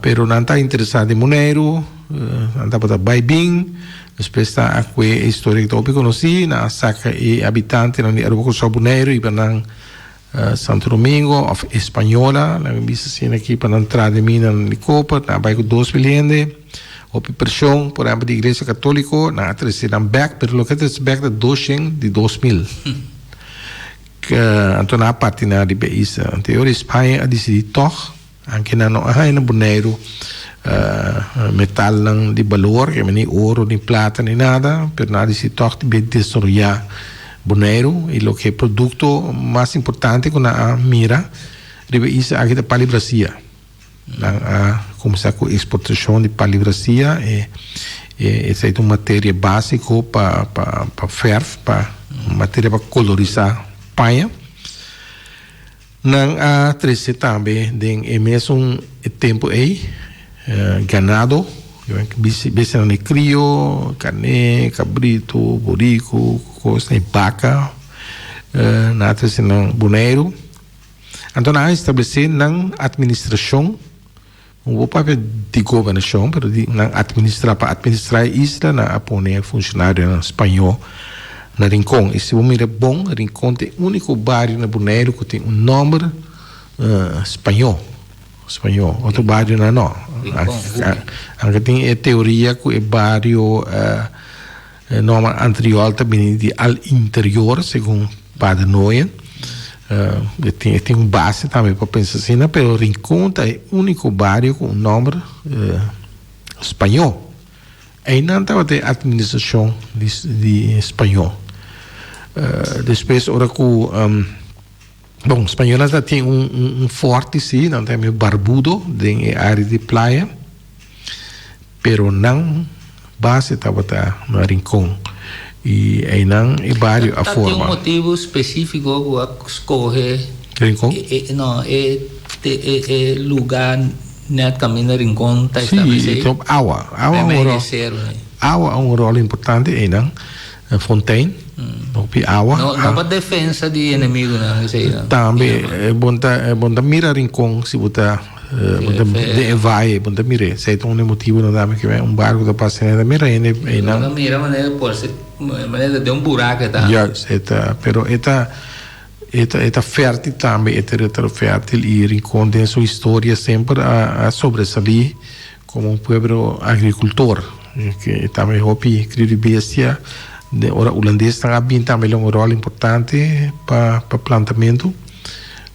pero nan ta interesá den Boneiru nan tabata bai bin despues ta a kue e historia ku ta hopi konosí nan a saka e habitantenan di Aruba Kòrsou Boneiru i pa nan Santo Domingo of Española, nan a bisa asina aki pa nan tra den minanan di koper, nan a bai ku 2000 hende, hopi preshon, por ehempel di Iglesia Katoliko, nan a trese nan bek, pero loke a trese bek ta 200 di 2000. Anto nan a parti nan riba e isla. Anto e ora Spaña a disidí tòg. Anke nan no a haña na Boneiru metalnan di balor, ke ni oro, ni plata, ni nada, pero nan a disidi tòg di bin desaroyá Boneiru i loke produkto mas importante ku nan a mira riba e isla aki ta pali brasia. Nan a kuminsá ku eksportashon di pali brasia, e esei ta un materia básiko pa pa fèrf, pa materia pa kolorisá paña. Nan a trece tambe den e mesun tempo ey ganado, bestianan di crio, carné, cabrito, burico, cosnan y baca, nan a trece nan Boneiru. Anto nan a establece nan administracion. No bo papia di gobernashon, pero di nan administra. Pa administra e isla nan a pone funshonarionan spañó na Rincon. I si bo mira bon, Rincon ta e úniko bario na Boneiru ku tin un nòmber spañó. Spañó. Otro barionan no. Anke tin e teoria ku e bario E nòmber Antriol ta bini di al interior, segun Pader Nooyen. E tin e tin un base tambe pa pensa asina, pero Rincon ta e úniko bario ku un nòmber spañó. Einan tabata e atministrashon di di spañó. Despues ora ku bon, spañónan ta tin un un fòrti si, nan ta yama Barbudo den e área di playa. Pero nan base tabata na Rincon y eynan e bario a Ta tin forma. un motibu specifico cu a scoge Rincon? e e no e e e lugar net caminda Rincon ta Sí, establece? top awa. Awa Mei un mei rol di seru ei. awa a un rol importante eynan. Fontein, hopi awa. No no pa defensa di enemigunan esei nan. Tambe bon ta bon ta mira Rincon si bo ta bo ta den e vaye bo ta mir'é. Esei ta un di e motibunan tambe ke un barco ta pasa ta mira hende einan. Bo ta mira manera por si manera den un buraco e ta. Juist e ta pero e ta e ta e ta fèrtil tambe e territorio fèrtil i Rincon den su historia semper a a sobresalí Como un pueblo agricultor, ke tambe hopi crio di bestia, den ora hulandesnan a bin tambe lo un rol importante pa pa plantamentu.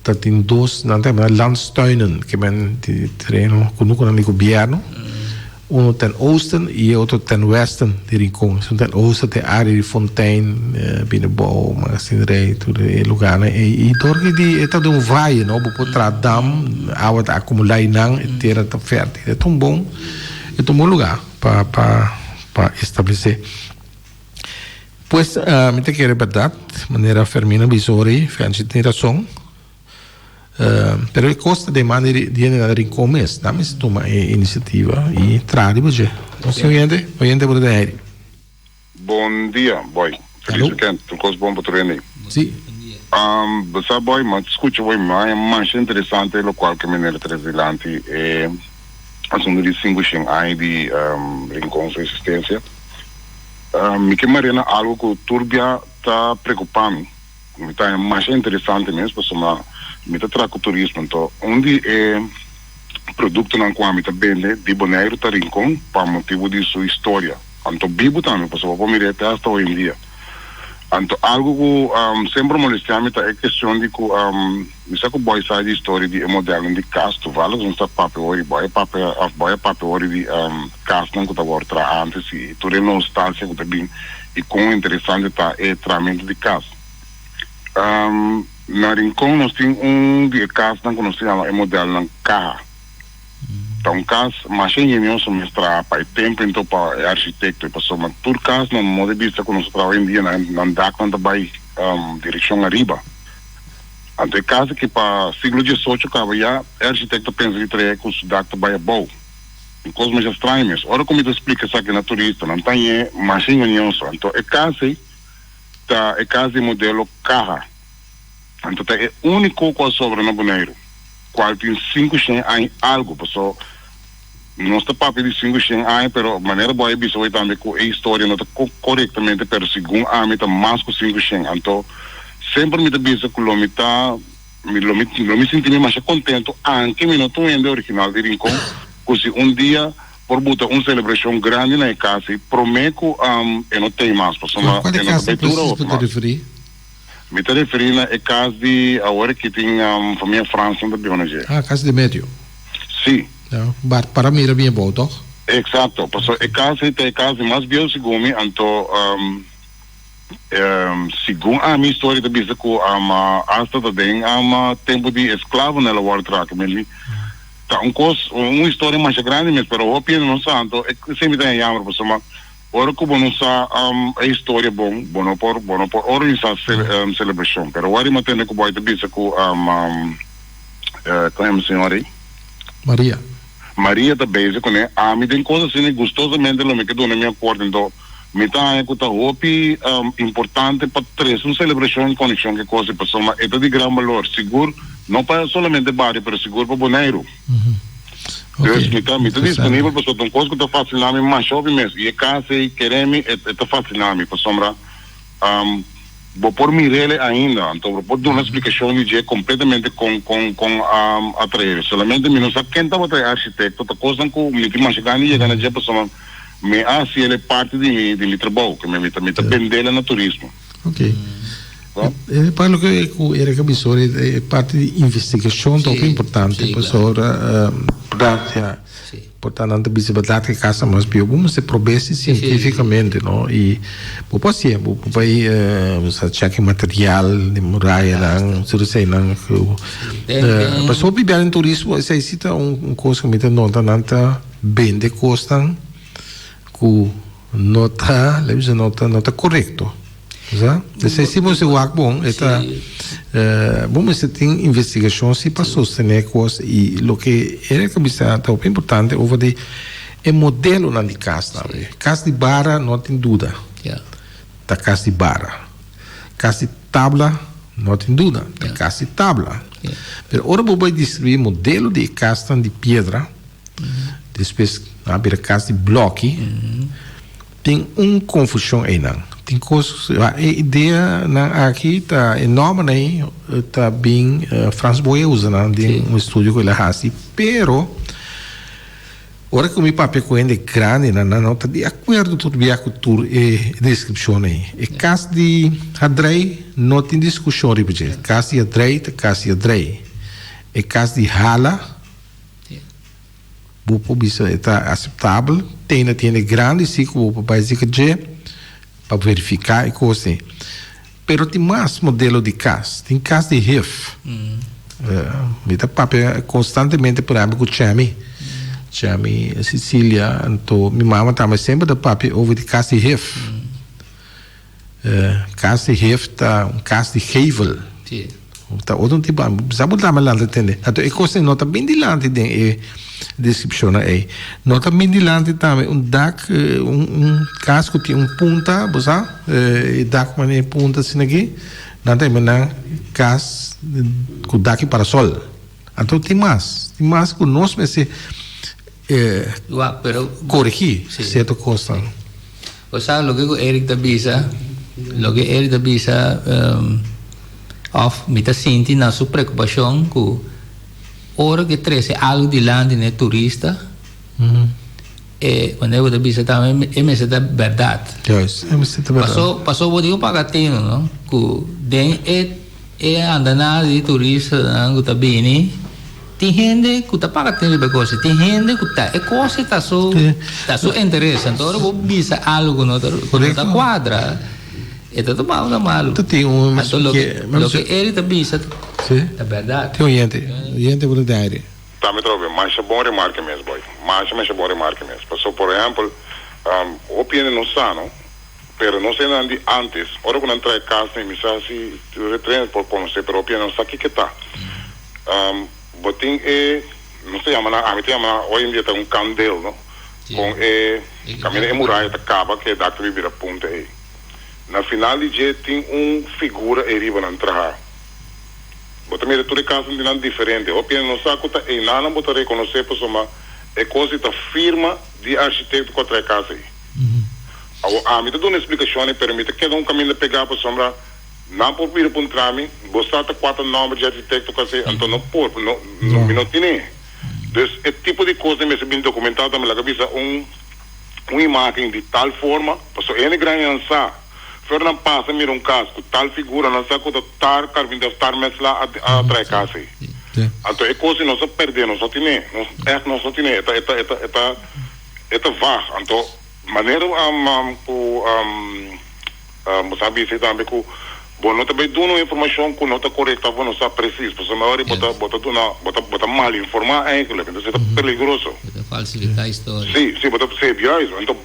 Ta tin dos, nan ta yama landstuinen, ke men di tereno kunukunan di gobièrnu. Uno ten oosten i e otro ten westen di Rincon. Esun ten oosten ta e área di Fontein, Binebou, Magasinrei, tur e lugarnan ei. I dor di di e ta den un vaye, no? Bo por traha dam, awa ta akumulá einan, e tera ta fèrtil. E ta un bon, e ta un bon lugá pa pa pa establesé. Pues, mi ta kere bèrdat, manera Fermina bisa ora ei, Fenchi tin rason. Pero e kos ta den man di hendenan di Rincon mes. Nan mester tuma e inisiativa i traha riba dje. Nos tin oyente? Oyente bo ta den aire. Bon dia, boy. Feliz weekend. Tur kos bon pa tur hende. Si. Bo sa, boy, mi a skucha boy, mi a haña masha interesante lokual ku meneer a trese dilanti e asuntu di sinkushen aña di Rincon su existencia. Mi ke marea na algu ku tur bia ta preokupa mi. Mi ta haña masha interesante mes pasobra mi ta traha ku turismo. Anto un di e produktonan ku ami ta bende di Boneiru ta Rincon pa motibu di su historia. Anto bibu tambe pasobra bo por mir'é te hasta hoy-en-dia. Anto algu ku semper molestia mi ta e kestion di ku mi sa ku boy sa di historia di e modelnan di kas. Toevallig nos ta papia ori boy a papia òf boy a papia ori di kasnan ku ta wòrdu traha ántes i tur e nostalgia ku ta bin. i kon interesante ta e trahamentu di kas. Na Rincon nos tin un di e kasnan ku nos ta yama e modelnan kaha. Ta un kas masha ingenioso mes traha pa e tempu ento pa e architekto pasobra tur kas na modo di bista ku nos ta traha hoy en dia nan daknan ta bai direkshon ariba. Anto e kas aki pa siglo diesocho kaba ya e architekto pensa di traha ku su dak ta bai abou. Un kos masha straño mes. Ora ku mi ta splika esaki na turista, nan ta hañ'é masha ingenioso. Anto e kas ei ta e kas di modelo kaha. Anto ta e úniko ku a sobra na Boneiru, kual tin sinkushen aña i algu. Paso nos ta papia di sinkushen aña, pero manera bo a bisa hoy tambe ku e historia no ta korektamente, pero segun ami ta mas ku sinkushen. Anto semper mi ta bisa ku lo mi ta. Mi lo mi lo mi sinti mi masha contento anke mi no ta un hende original di Rincon cu si un dia por buta un celebracion grandi na e cas ey prome cu e no tey mas pasobra Cual e e no ta cas bay dura precies hopi bo ta mas. referi? Mi ta referi na e cas di awor ki tin famia Fransen ta biba na dje. Ah, cas di medio. Si. Ja, bar para mira bien abou toch? Exacto, pasobra e cas ey ta e cas di mas bieu segun mi anto. Segun ami historia ta bisa ku asta ta den tempu di esklavonan el a wòrdu traha ku mi ta un kos un historia masha grandi mes pero hopi hende no sa anto esei mi ta haña yamber pasobra ora ku bo no sa e historia bon bo no por bo no por organisá selebrashon pero wòrdu mi a tende ku bo ta bisa ku kon yama señor ei? Maria. Maria ta bezig kuné ami den kos asina gustosamente lo mi ke duna mi aporte anto Mi ta haña ku ta hopi importante pa trese un selebrashon en konekshon ku e kos ei, pasobra e ta di gran balor, sigur no pa solamente bario pero sigur pa Boneiru. Dus mi ta mi ta disponibel pasobra ta un kos ku ta fasiná mi masha hopi mes i e kas ei kere mi e ta fasiná mi pasobra bo por mir'el ainda anto bo por duna splikashon di dje kompletamente kon kon kon a traer. Solamente mi no sa ken tabata e architekto, ta kosnan ku mi tin masha gana di yega na dje pasobra Mi a hasi el e parti di mi di mi trabou, ke mi ta mi ta bendela na turismo. Ok. E pa loke ku Eric a bisa ora e parti di investigashon ta hopi importante pasobra ya por ta nan ta bisa berdad ke kas ta mas bieu bo mester probe si sientifikamente no i bo por hasié bo por bai bo sa chèk e material di murayanan tur eseinan ku pasobra hopi bia den turismo esei si ta un kos ku mi ta nota nan ta Bende kosnan ku no ta, lei bisa no ta, no ta korekto. Sa? Esei si bo si wak bon, e ta, bo mester tin investigashon si pa sostené kos i loke Eric a bisa ta hopi importante over di e modelonan di kas tambe. Kas di bara no tin duda, ta kas di bara. Kas di tabla no tin duda, ta kas di tabla. Pero ora bo bai distribuí modelo di e kasnan di piedra, Despues nan a bira kas di blòki. Tin un konfushon einan. Tin kos, e ideanan aki ta, e nòmbernan ei ta bin Frans Boy a usa nan den un estudio ku el a hasi, pero. Ora ku mi papia ku hende grandi nan nan no ta di akuerdo tur bia ku tur e deskripshon ei. E kas di hadrei no tin diskushon riba dje. Kas di hadrei ta kas di hadrei. E kas di hala bo por bisa e ta aseptabel. Tene tin hende grandi si ku bo por bai zika dje pa verifiká e kos ei. Pero tin mas modelo di kas. Tin kas di hef. Mi ta papia konstantemente por ehempel ku Chemi. Chemi Cecilia. Anto mi mama tambe semper ta papia over di kas di hef. Kas di hef ta un kas di gevel. Ta otro tipo, sa bo tambe lanta tende. Anto e kos ei no ta bin dilanti den e deskripshonnan ei. No ta bin dilanti tambe un dak, un un kas ku tin un punta, bo sa, e dak manera e punta asina aki, nan ta yama nan kas ku dak i parasòl. Anto tin mas, tin mas ku nos mester koregí sierto kosnan. Bo sa loke ku Eric ta bisa? Loke Eric ta bisa òf mi ta sinti na su preokupashon ku ora ku e trese algu dilanti na e turista, e manera ku ta bisa tambe e mester ta bèrdat. Juist, e mester ta bèrdat. Paso, paso bo tin ku paga tinu no, ku den e e andanada di turistanan ku ta bini, Tin hende ku ta paga tin riba e kos, tin hende ku ta e kos ta su ta su interes. Anto ora bo bisa algu ku no ta ku no ta kuadra, e ta tuma bo ta malu. Ta tin un Anto loke loke Eric ta bisa ta bèrdat. Tin oyente, oyente bo ta den aire. Tambe trobe, masha bon remarke mes boy, masha masha bon remarke mes. Paso por ehempel, hopi hende no sa no, pero nos hendenan di antes, ora ku nan trae kas mi sa si tur e trainer por konosé, pero hopi hende no sa kiko ta. Bo tin e, nos ta yama nan, ami ta yama nan, hoy en dia ta un kandel, no? Kon e kaminda e muraya ta kaba ku e dak ta bin bira punta ei. Na final di dje tin un figura ei riba nan traha. Bo ta mira tur e kasnan di nan diferente. Hopi hende no sa ku ta einan nan bo ta rekonosé pasobra e kos ei ta firma di e architekto ku a traha e kas ei. Awor ami ta duna e splikashon ei pero mi ta keda un kaminda pegá pasobra. Nan por bira puntra mi, Bo sa ta kua ta nòmber dje arkitekto ku a hasi? Anto no por, no, mi no tine. Dus e tipo di kosnan mester bin dokumentá tambe. Laga bisa un un imágen di tal forma, pasobra e hende grandinan sa, for nan pasa mira un kas ku tal figura, nan sa ku ta tar karpinter òf tar mèsla a a traha e kas ei. Anto e kos ei nos a pèrdè, nos no tine, nos ègt nos no tine, e ta e ta e ta e ta e ta vag. Anto manera ku. Bo sa bisa tambe ku bo no ta bai duna un informashon ku no ta korekto òf bo no sa presis, pasobra ora bo ta bo ta duna bo ta bo ta malinformá eigentlik, entonces e ta peligroso. Bo ta falsifiká historia. Sí, sí, bo ta, sí, juist. Anto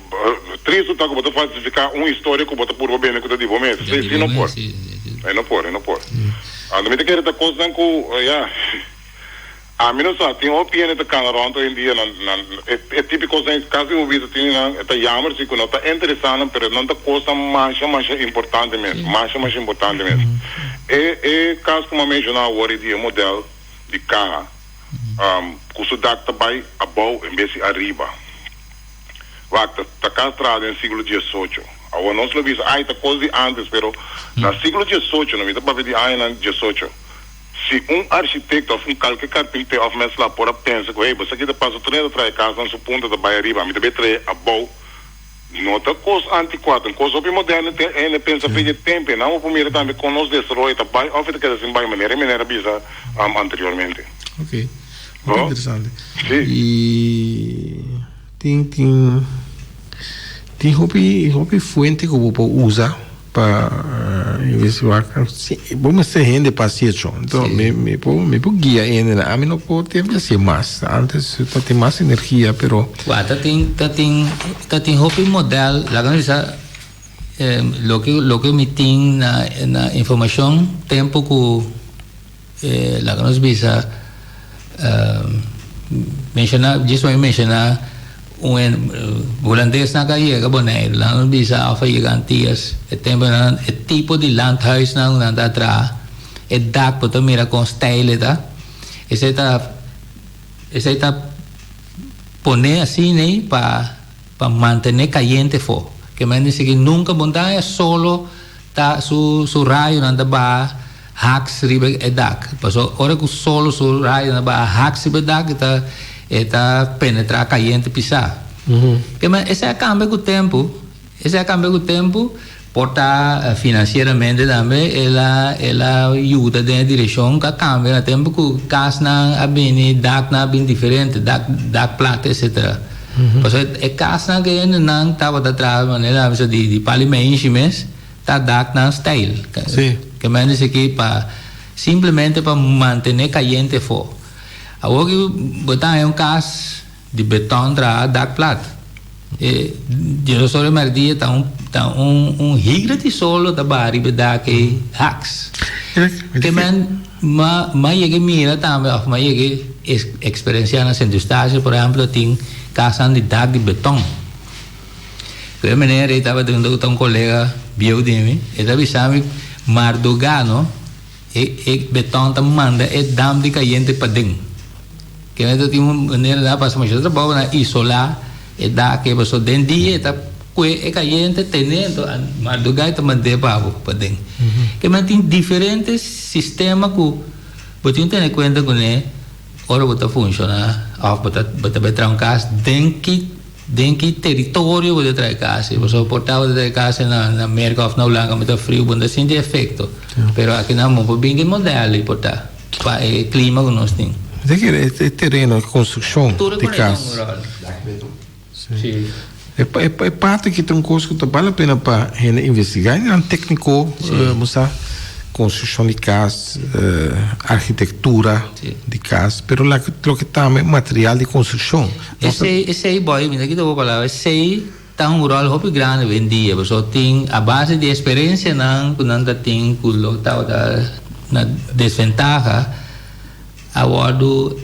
tristu ta ku bo ta falsifiká un historia ku bo ta purba bende ku ta di bo mes. Sí, sí no por. E no por, e no por. Anto mi ta kere ta kosnan ku, ya. Ami no sa, tin hopi hende ta cana rond hoy en dia nan nan e tipico cosnan casi bo bisa tin nan e ta jammer si cu no ta interesa nan pero nan ta cosnan masha masha importante mes masha masha importante mes e e cas cu mi a menciona awor di e model di caha cu su dak ta bay abou en bes di ariba wak ta ta cas traha den siglo diesocho awor nos lo bisa ay ta cos di antes pero na siglo diesocho no mi ta papia di añanan diesocho. Si un architekto òf un kalke karpinté òf mèsla por a pensa ku, hey, bo sa ki ta pasa, tur hende ta traha e kasnan, su punta ta bai ariba, ami ta bai traha abou. No ta kos antikuá, ta un kos hopi moderno te hende pensa fe di e tempu. E nan bo por mira tambe kon nos desaroyo ta bai òf e ta keda sin bai, manera e meneer a bisa anteriormente. Ok, hopi interesante. I tin tin tin hopi hopi fuente ku bo por usa. Pa investiga bo mester hende pa haci echo enton mi mi por mi por guia hendenan ami no por tin di haci mas antes ta tin mas energia pero. Wak ta tin ta tin ta tin hopi model laga nos bisa loke loke mi tin na na informacion tempo cu laga nos bisa Menshoná, djis pa mi menshoná un hulandesnan ku a yega Boneiru, laga nos bisa òf a yega Antias, e tempunan e tipo di landhuisnan ku nan ta traha, e dak bo ta mira kon steil e ta, esei ta esei ta pone asina ei pa pa mantené kayente afó. Ke men di sigui nunka bo no ta haña solo ta su su rayonan ta baha. Haks riba e dak. Pasobra ora ku solo su rayonan baha haks riba e dak, e ta E ta penetrá kayente pisá. Ke men esei a kambia ku tempu, esei a kambia ku tempu, por ta finansieramente tambe el a el a yuda den e direkshon ku a kambia na tempu ku kasnan a bini, daknan a bini diferente, dak dak plat etsetera. Pasobra e kasnan ku hende nan tabata traha manera a bisa di di pali meinshi mes ta daknan stijl. Ke men dici aki pa simplemente pa mantene kayente afó. Awor ki bo ta haña un kas di beton traha dak plat. E diedos ora merdia ta un ta un un higra di solo ta baha riba e dak ei haks. Ke men ma ma yega mira tambe of ma yega eksperensiá na Sint Eustatius por ehemplo tin kasnan di dak di beton. Ku e meneer ei tabata ta un kolega bieu di mi e ta bisa mi mardugá no. E e beton ta manda e dam di kayente paden. Kende ta tin un manera nan a pasa masha trabou na isolá e dak ei pasobra den dia e ta kue e kayente tene anto mardugá e ta mand'é pa bo paden. Ke men tin diferente sistema ku bo tin tene kuenta kuné ora bo ta funshoná òf bo ta bo ta bai traha un kas den ki Den ki teritorio bo ta trae kasi? Pasobra por ta bo ta trae kasi na na Merka of na Hulanda kaminda ta friu bo no ta sinti efekto. Pero aki na bo por bin ku e model ei por ta pa e klima ku nos tin. Mi ta kere e tereno, e konstrukshon Tur e di konekta kas. un ròl. Si. E e parti aki ta un kos ku ta bal la pena pa hende investigá. E nan tékniko bo sa konstrukshon di kas, arkitektura di kas, pero loke tambe material di konstrukshon. Esei, esei boy, mi ta kita bo palabra, esei ta un rol hopi grandi hoy en dia, pasobra tin a base di experiencianan cu nan ta tin cu lo tabata na desventaha a wordo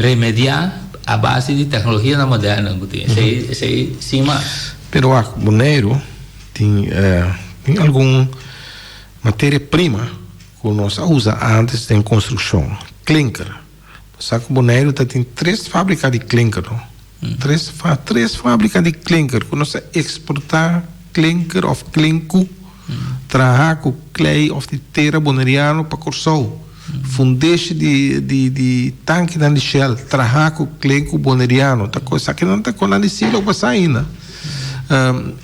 remedia a base di tecnologianan moderno cu tin, esei, esei sin mas. Pero wak, Boneiru tin tin algun materia prima cu nos a usa antes den construccion, klinker. Sa ku Boneiru ta tin tres fábrika di klinker no. Tres fa tres fábrika di klinker ku nos ta eksportá klinker òf klinku trahá ku klei òf di tera boneriano pa Kòrsou. Fundeshi di di di tankinan di Shell trahá ku klinku boneriano. Ta kos esaki nan ta konan di siglo pasá ainda.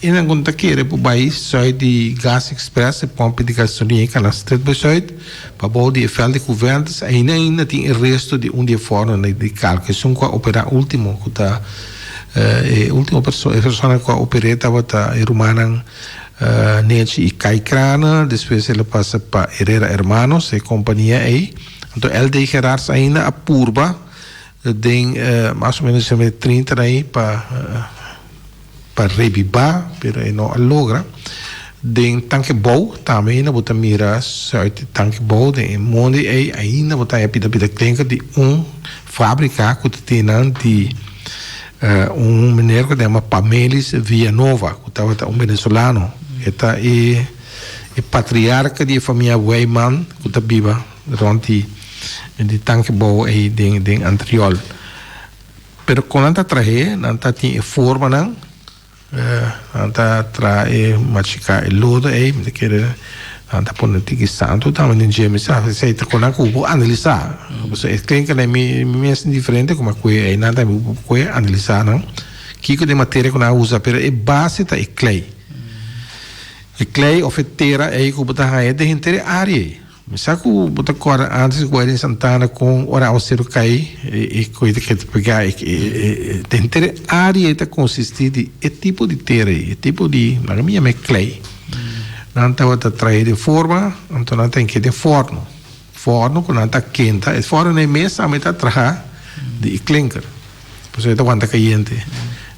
E nan ku ta kere por bai sùit di Gas Express e pòmpi di gasolina e kana stret bai sùit. Pa bou di e veld di Juventus ainda ainda tin e resto di un di e fornonan di kalk. Esun ku a operá ultimo ku ta e ultimo perso e persona ku a oper'é tabata e rumannan Nechi i Kai Kraner. Despues el a pasa pa Herrera Hermanos, e kompania ei. Anto LD Gerards ainda a purba den mas o menos e trintanan ei pa. Pa rebibá, pero e no a logra. Den Tanke Bou tambe ainda bo ta mira sùit di Tanke Bou den e mondi ei ainda bo ta haña pida pida klinker di un fábrika ku ta tin nan di un meneer ku ta yama Pamelis Villanova ku tabata un venezolano. E ta e e patriarka di e famia Wijman ku ta biba rònt di di Tanke Bou ei den den Antriol. Pero kon nan ta trah'é, nan ta tin e formanan, nan ta traha e machiká e lodo ei, mi ta kere nan ta pone tiki santu tambe den dje, mi sa esei ta kon nan ku bo por analisá, pasobra e klinkernan mi mes tin diferente kuma ku e einan tambe bo por kohe analisá nan kiko den materia ku nan a usa, pero e base ta e klei, e klei òf e tera ei ku bo ta haña den henter e área ei. Mi sa ku bo ta kòrda ántes ku bai den Santana kon ora awaseru kai e koi ta keda pegá e henter e área ei ta konsistí di e tipo di tera ei e tipo di laga mi yama e klei nan tabata trae den forma anto nan ta hink'é den fòrnu fòrnu ku nan ta kenta e fòrnu ei mes tambe ta traha di e klinker pasobra e ta wanta kayente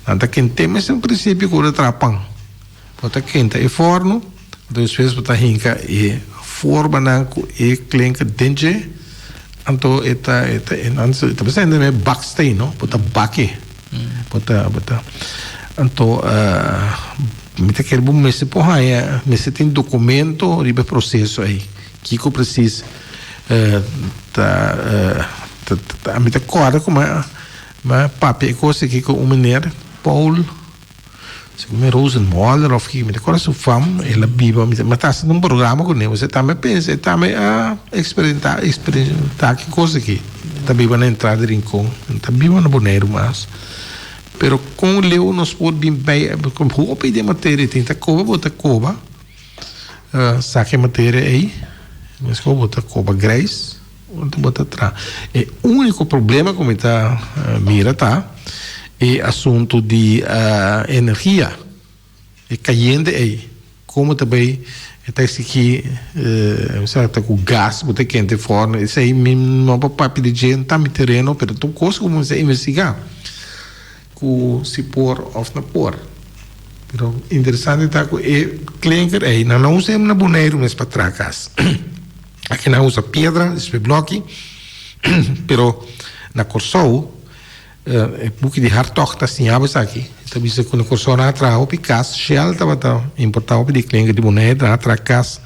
nan ta kent'é mes en prinsipio ku ora traha pan. Bo ta kenta e fòrnu, anto despues bo ta hinka e formanan ku e klinker den dje, anto e ta e ta e nan ta bisa hende me baksteen no, bo ta bak e, bo ta bo ta anto mi ta kere bo mester por haña mester tin dokumento riba e proseso ei, kiko presis ta ta mi ta kòrda ku mi a papia e kos aki ku un meneer Paul. Segun mi Rosenmoller of ki, mi ta kòrda su fam, el a biba, mi ta hasiendo un programa kuné, e tambe a pensa, e tambe a eksperimenta, eksperimenta ki kos aki. E ta biba na entrada di Rincon, e no ta biba na Boneiru mas. Pero kon leu nos por bin bei, hopi den materia tin, ta koba bo ta koba, saka e materia ei, meskos bo ta koba grijs. Unda bo ta traha. E úniko problema ku mi ta mira ta e asuntu di energia. E kayente ei, komo ta bai e ta eksigí sa ta ku gas bo ta kente fòrno. Esei mi no por papia di dje, no ta mi tereno, pero tur kos ku bo mester investigá ku si por òf no por. Pero interesante ta ku e klinker ei nan no usa na Boneiru mes pa traha kas. Aki nan usa piedra, despues bloki, pero na Kòrsou e buki di Hartog ta siña bo esaki. E ta bisa ku na Kòrsou nan a traha hopi kas, Shell tabata importá hopi di klinker di Bonaire, nan a traha kas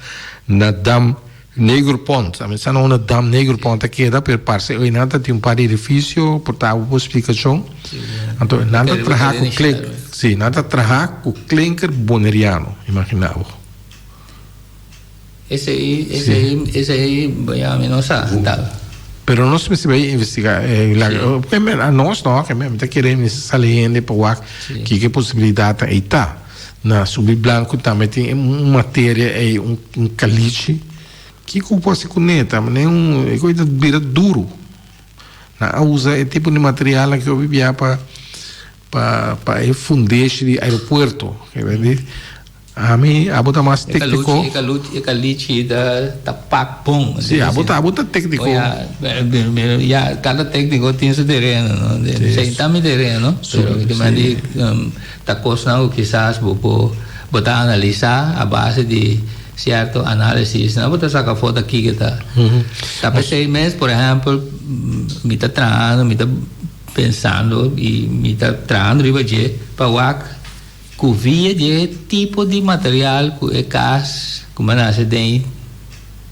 na Dam Negerpont. A mi sa na unda Dam Negerpont a keda, pero parse oy nan ta tin un par di edifisio, por ta bo por splikashon. Anto nan ta traha ku klinker, si, nan ta traha ku klinker boneriano, imagina bo. Esei, esei, esei, ya mi no sa tal. Pero nos mester bai investiga. Nos no, ke mi ta kere mester sali hende pa wak kiko e posibilidatnan ei ta. Na Subi Blanco tambe tin un materia ei, un kalichi. Kiko bo por hasi kuné? Ta manera un, e kos ta bira duru. Nan a usa e tipo di materialnan ku hopi bia pa pa e fundeshi di aeropuerto. Ami, abo ta mas técnico. E caluchi, e calichi ta, ta pak bon. Sí, abo ta, abo ta técnico. Ya, ya, cada técnico tin su tereno, no? Sí. Esei ta mi tereno, pero mi ta mandi ta cosnan cu kisas bo por, bo ta analisa a base di cierto análisis, no? Bo ta saca afó ta kiko ta. Ta p'esei mes, por ehempel, mi ta trahando, mi ta pensando y mi ta trahando riba dje pa wak Ku via di e tipo di material ku e kas ku mi a nase den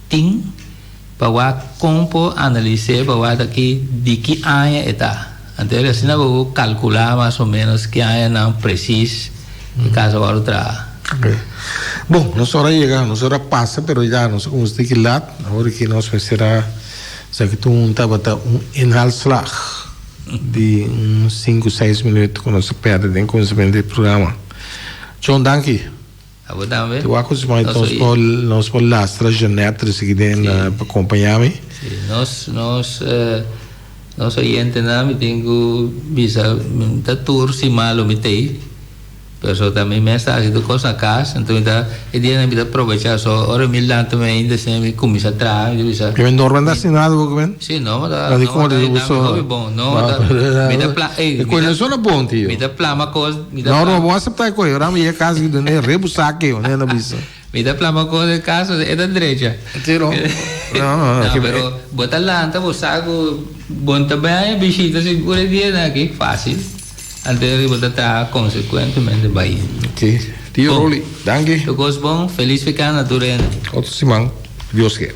tin pa wak kon por analis'é pa wak ta ki di ki aña e ta. Anto asina bo por kalkulá mas o ménos ki añanan presis e kas a wòrdu traha. Ok. Bon, nos ora a yega, nos ora a pasa, pero ya nos a kuminsá tiki lat. Awor aki nos mester a sa ki tur tabata un inhaalslag. Di un sinku seis minuut ku nos a pèrdè den kuminsamentu di e programa. John, danki. Abo tambe. Te wak ku siman nos por nos por lastra Jeanette resiki den pa kompañá mi. Si, nos nos nos oyentenan mi tin ku bisa mi ta tur siman lo mi t'ei. Pero so ta mi mes ta hasi tur kos na kas, anto mi ta e dianan mi ta probecha so ora mi lanta mi ainda asina mi kuminsá traha mi ta bisa. Ke men Norman ta hasi nada bo ke men? Si Norman ta Norman ta yuda mi hopi bon Norman ta mi ta pla ey E koe no sona bon tio. Mi ta plama kos mi ta Norman bo asepta e koe ora mi yega kas mi rebusa ke mi ta bisa. Mi ta plama kos den kas e ta drecha. Si no No pero bo ta lanta bo sa ku bo no ta bai haña bishita sigur e dianan aki fasil. Anto e riba ta traha konsekuentemente bai. Ok. Tio Rolly, danki. Tur kos bon, felis weekend na tur hende. Otro siman, Dios ke.